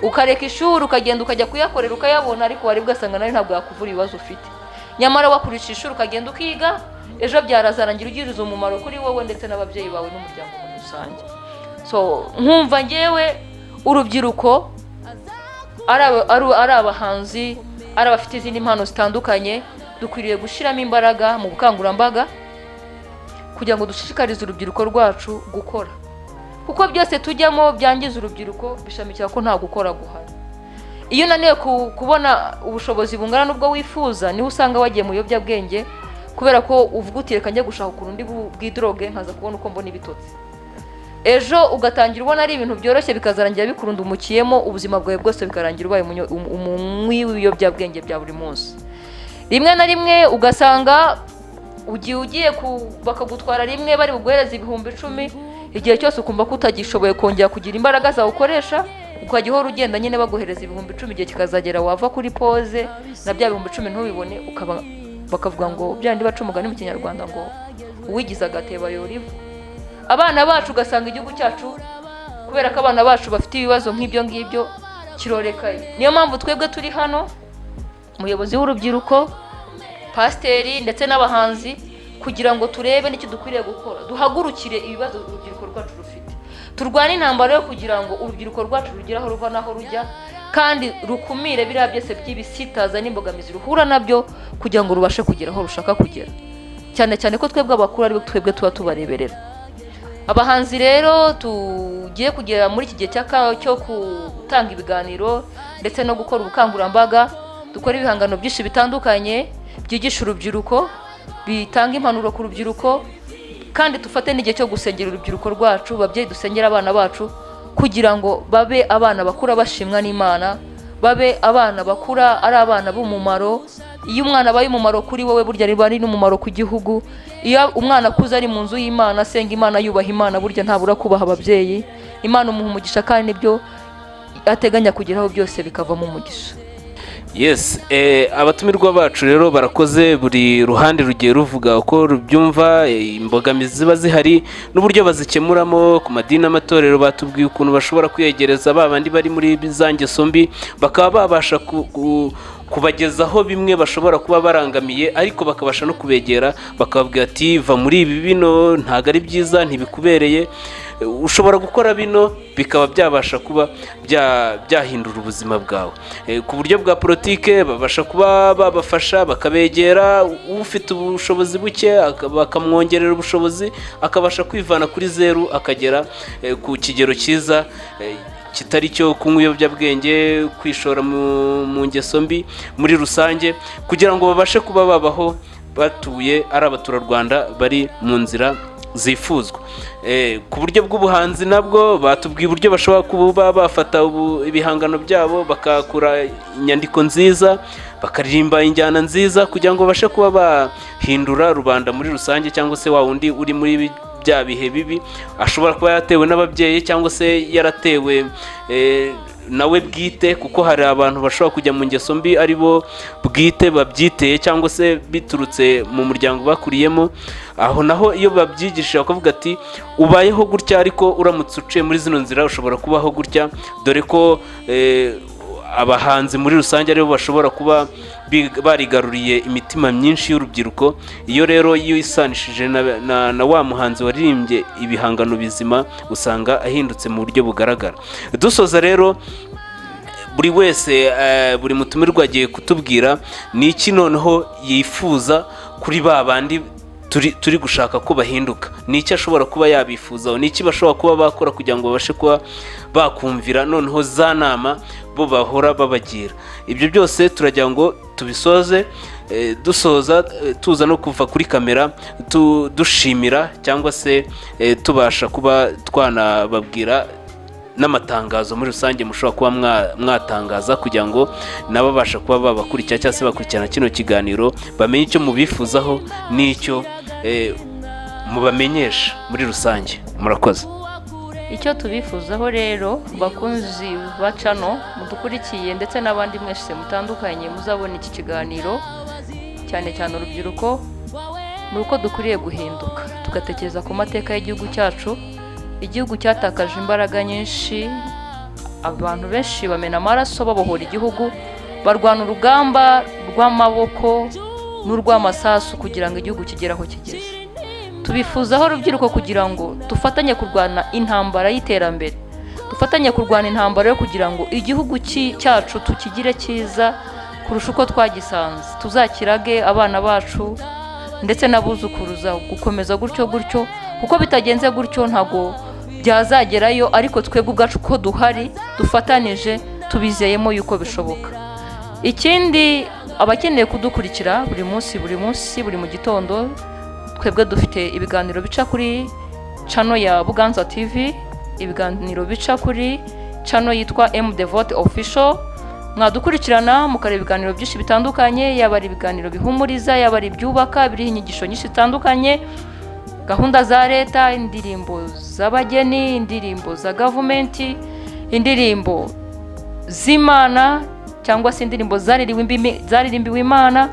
S2: Ukareka ishuri ukagenda ukajya kuyakorera ukayabona, ariko wari ugasanga nawe ntabwo yakuvura ibibazo ufite. Nyamara wakurisha ishuri ukagenda ukiga, ejo byarazarangira ugiriza umumaro kuri wowe ndetse n'ababyeyi bawe n'umuryango muri rusange. So nkumva ngewe urubyiruko ari abahanzi, ari abafite izindi mpano zitandukanye, dukwiriye gushyiramo imbaraga mu bukangurambaga kugira ngo dushishikarize urubyiruko rwacu gukora, kuko byose tujyamo byangiza urubyiruko bishamikira ko nta gukora guhari. Iyo unaniwe kubona ubushobozi bungana n'ubwo wifuza, niho usanga wagiye mu biyobyabwenge, kubera ko uvuga uti reka njye gushaka ukuntu ndi bwidroge nkaza kubona uko mbona ibitotsi. Ejo ugatangira ubona ari ibintu byoroshye, bikazarangira bikurundumukiyemo ubuzima bwawe bwose, bikarangira ubaye umunywi w'ibiyobyabwenge bya buri munsi. Rimwe na rimwe ugasanga ugiye bakagutwara rimwe bari buguhereza 10,000, igihe cyose ukumva ko utagishoboye kongera kugira imbaraga zawe ukoresha, ukajya uhora ugenda nyine baguhereza 10,000, igihe kikazagera wava kuri pose na bya 10,000 ntubibone, ukaba bakavuga ngo bya bindi baca umugani mu Kinyarwanda ngo uwigize agatebo ayora ivu. Abana bacu ugasanga igihugu cyacu, kubera ko abana bacu bafite ibibazo nk'ibyo ngibyo, kirorekaye. Niyo mpamvu twebwe turi hano, umuyobozi w'urubyiruko, pasiteri ndetse n'abahanzi, kugira ngo turebe n'icyo dukwiriye gukora, duhagurukire ibibazo urubyiruko rwacu rufite, turwane intambara yo kugira ngo urubyiruko rwacu rugere aho ruva n'aho rujya, kandi rukumire biriya byose by'ibisitaza n'imbogamizi ruhura nabyo, kugira ngo rubashe kugera aho rushaka kugera, cyane cyane ko twebwe abakuru ari twebwe tuba tubareberera. Abahanzi rero tugiye kugera muri iki gihe cyo gutanga ibiganiro ndetse no gukora ubukangurambaga, dukora ibihangano byinshi bitandukanye byigisha urubyiruko, bitanga impanuro ku rubyiruko, kandi dufate n'igihe cyo gusengera urubyiruko rwacu. Babyeyi, dusengera abana bacu kugira ngo babe abana bakura bashimwa n'Imana, babe abana bakura ari abana b'umumaro. Iyo umwana abaye umumaro kuri wowe, burya riba ari n'umumaro ku gihugu. Iyo umwana akuze ari mu nzu y'Imana, asenga Imana, yubaha Imana, burya ntabura kubaha ababyeyi. Imana umuha umugisha, kandi nibyo ateganya kugeraho byose bikavamo umugisha.
S3: Yes, abatumirwa bacu rero barakoze. Buri ruhande rugiye ruvuga uko rubyumva, imbogamizi ziba zihari n'uburyo bazikemuramo. Ku madini n'amatorero batubwiye ukuntu bashobora kwiyegereza ba bandi bari muri za ngeso mbi, bakaba babasha kubagezaho bimwe bashobora kuba barangamiye, ariko bakabasha no kubegera bakababwira ati va muri ibi, bino ntabwo ari byiza, ntibikubereye, ushobora gukora bino bikaba byabasha kuba byahindura ubuzima bwawe. Ku buryo bwa politike babasha kuba babafasha, bakabegera, ufite ubushobozi buke bakamwongerera ubushobozi, akabasha kwivana kuri zeru akagera ku kigero cyiza, kitari cyo kunywa ibiyobyabwenge, kwishora mu ngeso mbi muri rusange, kugira ngo babashe kuba babaho batuye ari abaturarwanda bari mu nzira zifuzwa. Ku buryo bw'ubuhanzi nabwo batubwiye uburyo bashobora kuba bafata ibihangano byabo, bakakura inyandiko nziza, bakaririmba injyana nziza, kugira ngo babashe kuba bahindura rubanda muri rusange, cyangwa se wa wundi uri muri bya bihe bibi ashobora kuba yaratewe n'ababyeyi cyangwa se yaratewe nawe bwite, kuko hari abantu bashobora kujya mu ngeso mbi ari bo bwite babyiteye cyangwa se biturutse mu muryango bakuriyemo. Aho naho iyo babyigishije bakavuga ati ubayeho gutya, ariko uramutse uciye muri zino nzira ushobora kubaho gutya, dore ko abahanzi muri rusange aribo bashobora kuba barigaruriye imitima myinshi y'urubyiruko. Iyo rero iyo isanishije na wa muhanzi waririmbye ibihangano bizima, usanga ahindutse mu buryo bugaragara. Dusoza rero, buri wese, buri mutumirwa agiye kutubwira ni iki noneho yifuza kuri ba bandi turi gushaka ko bahinduka. Ni iki ashobora kuba yabifuzaho? Ni iki bashobora kuba bakora kugira ngo babashe kuba bakumvira noneho za nama bo bahora babagira? Ibyo byose turagira ngo tubisoze, dusoza, tuza no kuva kuri kamera dushimira cyangwa se tubasha kuba twanababwira n'amatangazo muri rusange mushobora kuba mwatangaza, kugira ngo nababasha kuba babakurikira cyangwa se bakurikirana kino kiganiro bamenye icyo mubifuzaho n'icyo mubamenyesha muri rusange. Murakoze.
S2: Icyo tubifuzaho rero, bakunzi ba channel mudukurikiye ndetse n'abandi mwese mutandukanye muzabona iki kiganiro, cyane cyane urubyiruko, ni uko dukwiriye guhinduka, tugatekereza ku mateka y'igihugu cyacu. Igihugu cyatakaje imbaraga nyinshi. Abantu benshi bamena amaraso babohora igihugu, barwana urugamba rw'amaboko n'urw'amasasu kugira ngo igihugu kigere aho kigeze. Tubifuzaho urubyiruko kugira ngo dufatanye kurwana intambara y'iterambere, dufatanye kurwana intambara yo kugira ngo igihugu cyacu tukigire cyiza kurusha uko twagisanze, tuzakirage abana bacu ndetse n'abuzukuruza, gukomeza gutyo gutyo, kuko bitagenze gutyo ntabwo byazagerayo. Ariko twebwe ubwacu ko duhari dufatanije, tubizeyemo yuko bishoboka. Ikindi, abakeneye kudukurikira buri munsi, buri munsi, buri mu gitondo, twebwe dufite ibiganiro bica kuri channel ya Buganza TV, ibiganiro bica kuri channel yitwa M Devote Official. Mwadukurikirana mukareba ibiganiro byinshi bitandukanye, yaba ari ibiganiro bihumuriza, yaba ari ibyubaka, biriho inyigisho nyinshi zitandukanye, gahunda za leta, indirimbo z'abageni, indirimbo za government, indirimbo z'Imana cyangwa se indirimbo zaririmbiwe Imana,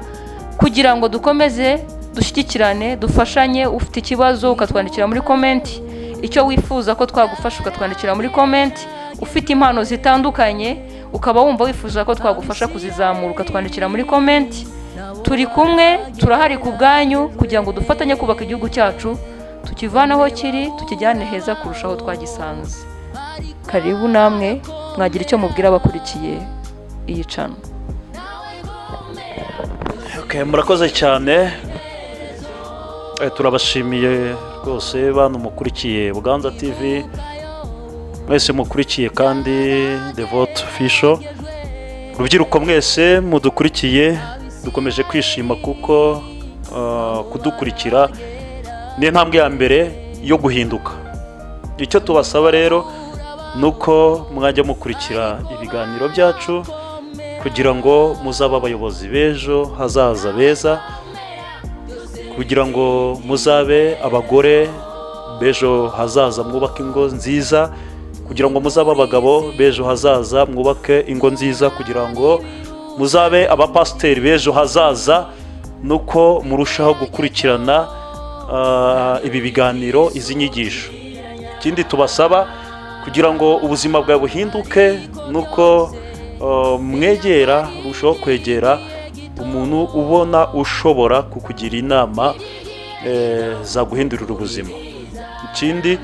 S2: kugira ngo dukomeze dushyigikirane, dufashanye. Ufite ikibazo ukatwandikira muri comment, icyo wifuza ko twagufasha ukatwandikira muri comment, ufite impano zitandukanye ukaba wumva wifuza ko twagufasha kuzizamura ukatwandikira muri comment. Turi kumwe, turahari ku bwanyu kugira ngo dufatanye kubaka igihugu cyacu, tukivane aho kiri tukijyane heza kurusha aho twagisanze. Karibu namwe, mwagira icyo mubwira abakurikiye iyi channel.
S4: Okay, murakoze cyane. Turabashimiye rwose bantu mukurikiye Buganza TV mwese, mukurikiye kandi Devote Official. Rubyiruko mwese mudukurikiye, dukomeje kwishima kuko kudukurikira ni intambwe ya mbere yo guhinduka. Icyo tubasaba rero ni uko mwajya mukurikira ibiganiro byacu kugira ngo muzabe abayobozi b'ejo hazaza beza, kugira ngo muzabe abagore b'ejo hazaza mwubake ingo nziza, kugira ngo muzabe abagabo b'ejo hazaza mwubake ingo nziza, kugira ngo muzabe abapasiteri b'ejo hazaza, nuko murushaho gukurikirana ibi biganiro, izi nyigisho. Ikindi tubasaba kugira ngo ubuzima bwawe buhinduke nuko mwegera, urushaho kwegera umuntu ubona ushobora kukugira inama zaguhindurira ubuzima. Ikindi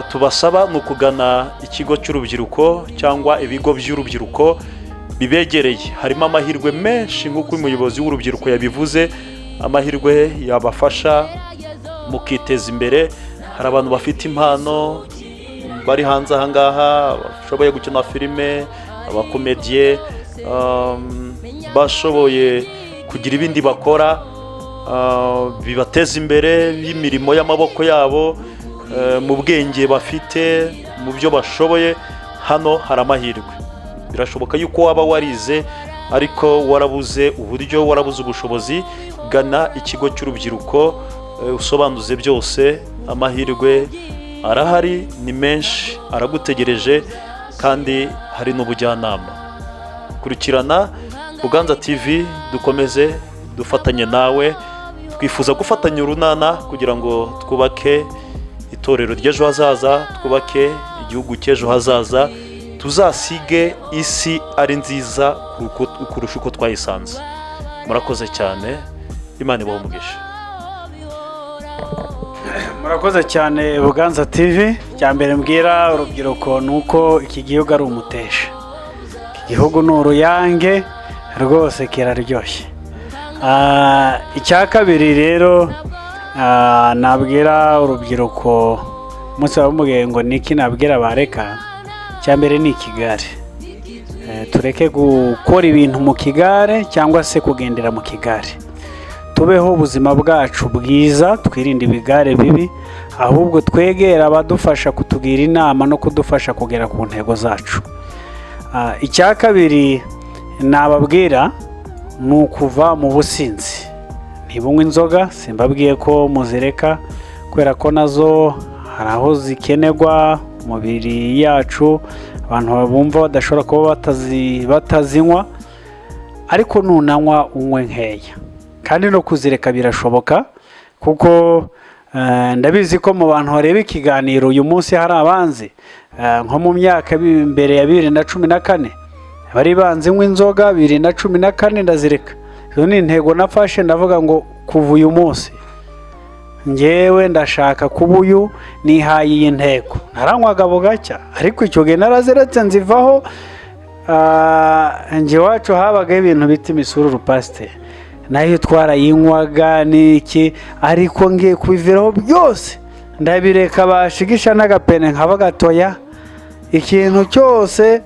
S4: tubasaba ni ukugana ikigo cy'urubyiruko cyangwa ibigo by'urubyiruko bibegereye. Harimo amahirwe menshi nk'uko umuyobozi w'urubyiruko yabivuze, amahirwe yabafasha mukiteza imbere. Hari abantu bafite impano bari hanze aha ngaha, bashoboye gukina filime, abakomediye, bashoboye kugira ibindi bakora bibateza imbere y'imirimo y'amaboko yabo, mu bwenge bafite, mu byo bashoboye. Hano hari amahirwe. Birashoboka yuko waba warize ariko warabuze uburyo, warabuze ubushobozi. Gana ikigo cy'urubyiruko, usobanuze byose. Amahirwe arahari, ni menshi, aragutegereje, kandi hari n'ubujyanama. Kurikirana Buganza TV, dukomeze dufatanye nawe. Twifuza gufatanya urunana kugira ngo twubake itorero ry'ejo hazaza, twubake igihugu cy'ejo hazaza, tuzasige isi ari nziza kurusha uko twayisanze. Murakoze cyane, Imana ibahe umugisha.
S1: Murakoze cyane, Buganza TV. Icya mbere mbwira urubyiruko ni uko iki gihugu ari umutesha, iki gihugu ni uruyange rwose, kiraryoshye. Icya kabiri rero nabwira urubyiruko, umunsi bamubwiye ngo niki nabwira bareka, icya mbere ni ikigare. Tureke gukora ibintu mu kigare cyangwa se kugendera mu kigare, tubeho ubuzima bwacu bwiza, twirinde ibigare bibi, ahubwo twegere abadufasha kutugira inama no kudufasha kugera ku ntego zacu. Icya kabiri nababwira ni ukuva mu businzi. Ntibunywe inzoga, simbabwiye ko muzireka, kubera ko nazo hari aho zikenerwa mu mibiri yacu, abantu bumva badashobora kuba batazinywa, ariko nunanywa unywe nkeya. Kandi no kuzireka birashoboka kuko Ndabizi ko mu bantu bareba ikiganiro uyu munsi hari abanzi, nko mu myaka mbere ya 2014 bari banzi nywa inzoga. 2014 ndazireka. Izo ni intego nafashe, ndavuga ngo kuva uyu munsi ngewe ndashaka kuba uyu, nihaye iyi ntego. Naranywaga bugacya, ariko icyo gihe naraziretse, nzivaho. Njye iwacu habagaho ibintu bita imisururu, pasiteri, nayo twarayinywaga n'iki, ariko ngiye kubiviraho byose, ndabireka. Bashigisha n'agapene nkaba gatoya. Ikintu cyose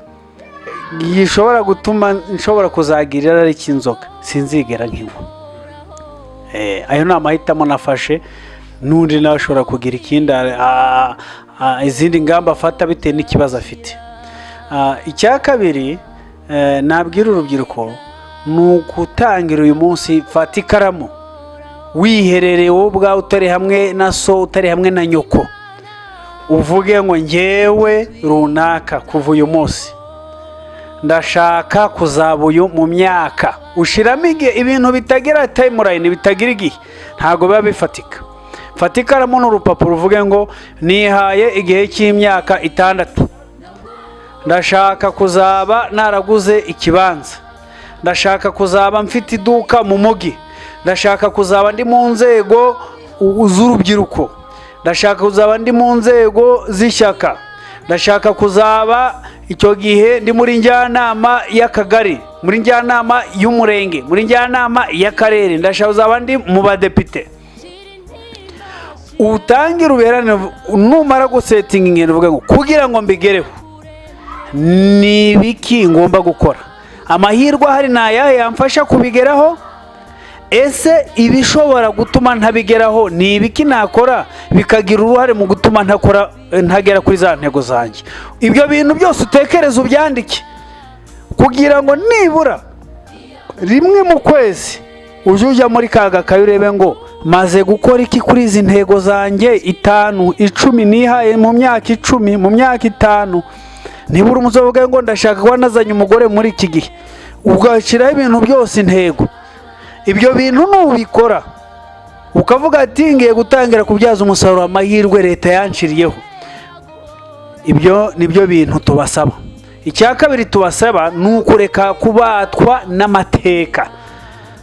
S1: gishobora gutuma nshobora kuzagira irari cy'inzoga, sinzigera nkinywa. Ayo ni amahitamo nafashe. N'undi nawe ashobora kugira ikindi, izindi ngamba afata bitewe n'ikibazo afite. Icya kabiri nabwira urubyiruko ni ugutangira uyu munsi. Fata ikaramu wiherereye wowe ubwawe, utari hamwe na so, utari hamwe na nyoko, uvuge ngo ngewe runaka kuva uyu munsi ndashaka kuzaba uyu mu myaka. Ushiramo igihe. Ibintu bitagira timeline, bitagira igihe, ntabwo biba bifatika. Fata ikaramu n'urupapuro, uvuge ngo nihaye igihe cy'imyaka 6, ndashaka kuzaba naraguze ikibanza, ndashaka kuzaba mfite iduka mu mujyi, ndashaka kuzaba ndi mu nzego z'urubyiruko, ndashaka kuzaba ndi mu nzego z'ishyaka, ndashaka kuzaba icyo gihe ndi muri njyanama y'akagari, muri njyanama y'umurenge, muri njyanama y'akarere, ndashaka kuzaba ndi mu badepite. Utangire uberane. Numara gusettinga ingendo, uvuge ngo kugira ngo mbigereho ni ibiki ngomba gukora? Amahirwe ahari ni ayahe yamfasha kubigeraho? Ese ibishobora gutuma ntabigeraho ni ibiki nakora bikagira uruhare mu gutuma ntakora, ntagera kuri za ntego zanjye? Ibyo bintu byose utekereza ubyandike, kugira ngo nibura rimwe mu kwezi ujye ujya muri ka gakayi urebe ngo maze gukora iki kuri izi ntego zanjye 5, 10 nihaye mu myaka 10, mu myaka 5. Nibura umusore uvuge ngo ndashaka kuba nazanye umugore muri iki gihe, ugashyiraho ibintu byose, intego. Ibyo bintu nubikora, ukavuga ati ngiye gutangira kubyaza umusaruro amahirwe leta yanshiriyeho, ibyo nibyo bintu tubasaba. Icya kabiri tubasaba ni ukureka kubatwa n'amateka.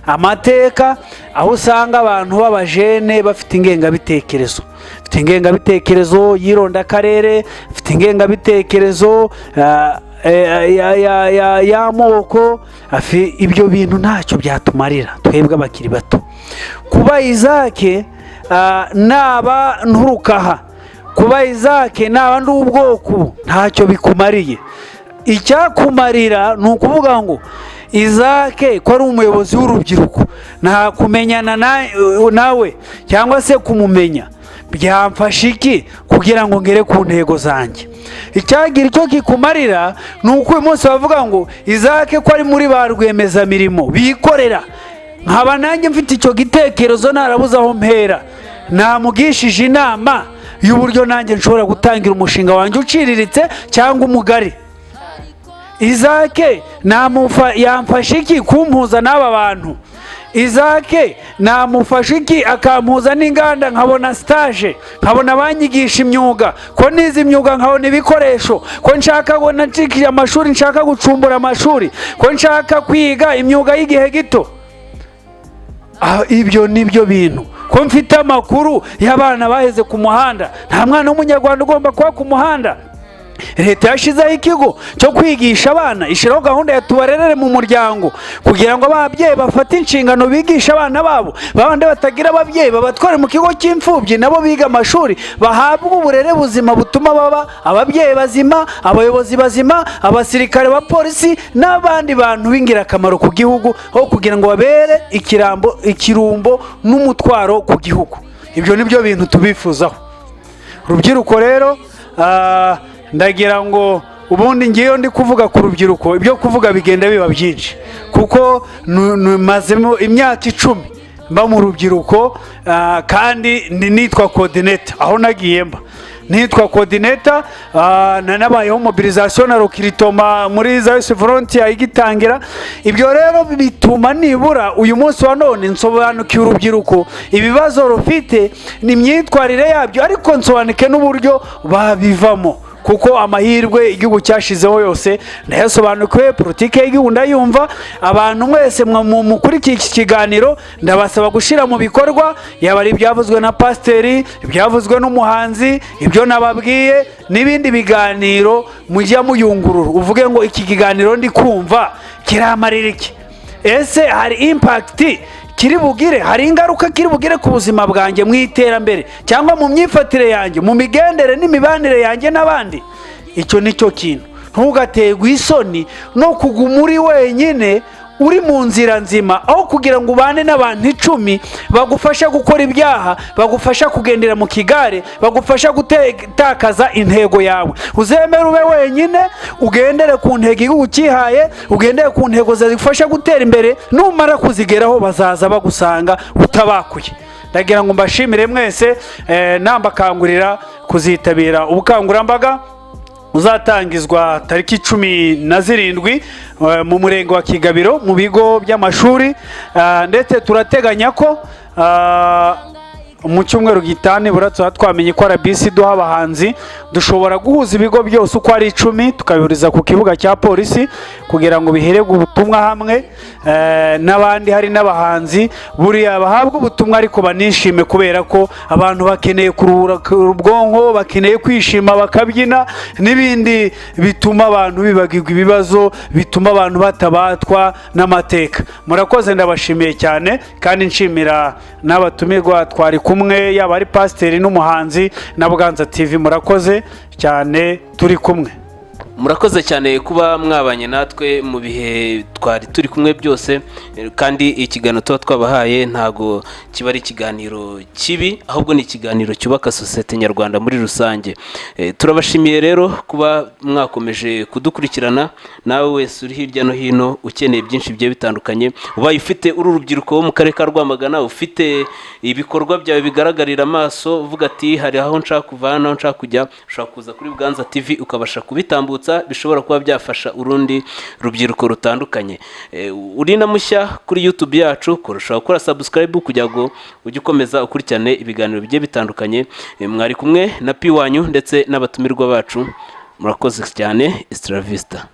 S1: Amateka aho usanga abantu b'abajene bafite ingengabitekerezo, bafite ingengabitekerezo y'irondakarere, bafite ingengabitekerezo y'amoko. Ibyo bintu ntacyo byatumarira twebwe abakiri bato. Kuba Izake naba nturukaha, kuba Izake naba ndi ubwoko, ntacyo bikumariye. Icyakumarira ni ukuvuga ngo Izake ko ari umuyobozi w'urubyiruko, nta kumenyana nawe cyangwa se kumumenya byamfasha iki kugira ngo ngere ku ntego zanjye? Icyagira icyo kikumarira ni uko uyu munsi bavuga ngo Izake ko ari muri ba rwiyemezamirimo bikorera, nkaba nanjye mfite icyo gitekerezo, narabuze aho mpera, namugishije inama y'uburyo nanjye nshobora gutangira umushinga wanjye uciriritse cyangwa umugari. Izake yamfasha iki kumpuza n'aba bantu? Izake namufasha iki akampuza n'inganda, nkabona stage, nkabona abanyigisha imyuga, ko nize imyuga, nkabona ibikoresho, ko nshaka ngo nacikije amashuri, nshaka gucumbura amashuri, ko nshaka kwiga imyuga y'igihe gito? Ibyo ni byo bintu. Ko mfite amakuru y'abana baheze ku muhanda, nta mwana w'Umunyarwanda ugomba kuba ku muhanda. Leta yashyizeho ikigo cyo kwigisha abana, ishyiraho gahunda ya Tubarerere mu muryango, kugira ngo ababyeyi bafate inshingano bigisha abana babo. Babandi batagira ababyeyi babatware mu kigo cy'imfubyi, nabo biga amashuri, bahabwe uburere buzima butuma baba ababyeyi bazima, abayobozi bazima, abasirikare, abapolisi n'abandi bantu b'ingirakamaro ku gihugu, aho kugira ngo babere ikirambo, ikirumbo n'umutwaro ku gihugu. Ibyo ni byo bintu tubifuzaho, rubyiruko. Rero ndagira ngo ubundi ngiyo ndi kuvuga ku rubyiruko, ibyo kuvuga bigenda biba byinshi, kuko mazemo imyaka 10 mba mu rubyiruko, kandi nitwa coordinator aho nagiye mba. Nitwa coordinator, nanabayeho mobilisation na recrutement muri za Youth Frontier igitangira. Ibyo rero bituma nibura uyu munsi wa none nsobanukiwe urubyiruko, ibibazo rufite n'imyitwarire yabyo, ariko nsobanuke n'uburyo babivamo, kuko amahirwe igihugu cyashizeho yose ndayasobanukiwe, politiki y'igihugu ndayumva. Abantu mwese mukurikiye iki kiganiro, ndabasaba gushyira mu bikorwa, yaba ari ibyavuzwe na pasiteri, ibyavuzwe n'umuhanzi, ibyo nababwiye n'ibindi biganiro mujya muyungurura, uvuge ngo: "Iki kiganiro ndi kumva kiramarira iki? Ese hari impact kiri bugire, hari ingaruka kiri bugire ku buzima bwanjye mu iterambere, cyangwa mu myifatire yanjye, mu migendere n'imibanire yanjye n'abandi?" Icyo ni cyo kintu. Ntugaterwe isoni no kuguma uri wenyine uri mu nzira nzima, aho kugira ngo ubane n'abantu 10 bagufasha gukora ibyaha, bagufasha kugendera mu kigare, bagufasha gutakaza intego yawe. Uzemere ube wenyine, ugendere ku ntego igihugu cyihaye, ugendere ku ntego zigufasha gutera imbere. Numara kuzigeraho, bazaza bagusanga utabakuye. Ndagira ngo mbashimire mwese, nambakangurira kuzitabira ubukangurambaga uzatangizwa tariki 17 mu murenge wa Kigabiro mu bigo by'amashuri, ndetse turateganya ko mu cyumweru gitaha nibura tuba twamenye ko RBC duha abahanzi, dushobora guhuza ibigo byose uko ari 10, tukabihuriza ku kibuga cya polisi kugira ngo bihererwe ubutumwa hamwe n'abandi. Hari n'abahanzi buriya bahabwa ubutumwa, ariko banishime, kubera ko abantu bakeneye kuruhura ubwonko, bakeneye kwishima, bakabyina n'ibindi bituma abantu bibagirwa ibibazo, bituma abantu batabatwa n'amateka. Murakoze, ndabashimiye cyane, kandi nshimira n'abatumirwa twari kumwe, yaba ari pasiteri n'umuhanzi na Buganza TV. Murakoze cyane, turi kumwe.
S3: Murakoze cyane kuba mwabanye natwe mu bihe twari turi kumwe byose, kandi ikiganiro tuba twabahaye ntago kiba ari ikiganiro kibi, ahubwo ni ikiganiro cyubaka sosiyete nyarwanda muri rusange. Turabashimiye rero kuba mwakomeje kudukurikirana. Nawe wese uri hirya no hino ukeneye byinshi bigiye bitandukanye, ubaye ufite uru rubyiruko wo mu karere ka Rwamagana, ufite ibikorwa byawe bigaragarira amaso, uvuga ati: "Hari aho nshaka kuva n'aho nshaka kujya", ushobora kuza kuri Buganza TV ukabasha kubitambutsa, bishobora kuba byafasha urundi rubyiruko rutandukanye. Uri na mushya kuri YouTube yacu, kurushaho gukora subscribe kugira ngo ujye ukomeza ukurikirane ibiganiro bigiye bitandukanye. Mwari kumwe na Pi wanyu ndetse n'abatumirwa bacu. Murakoze cyane. Isitara vista.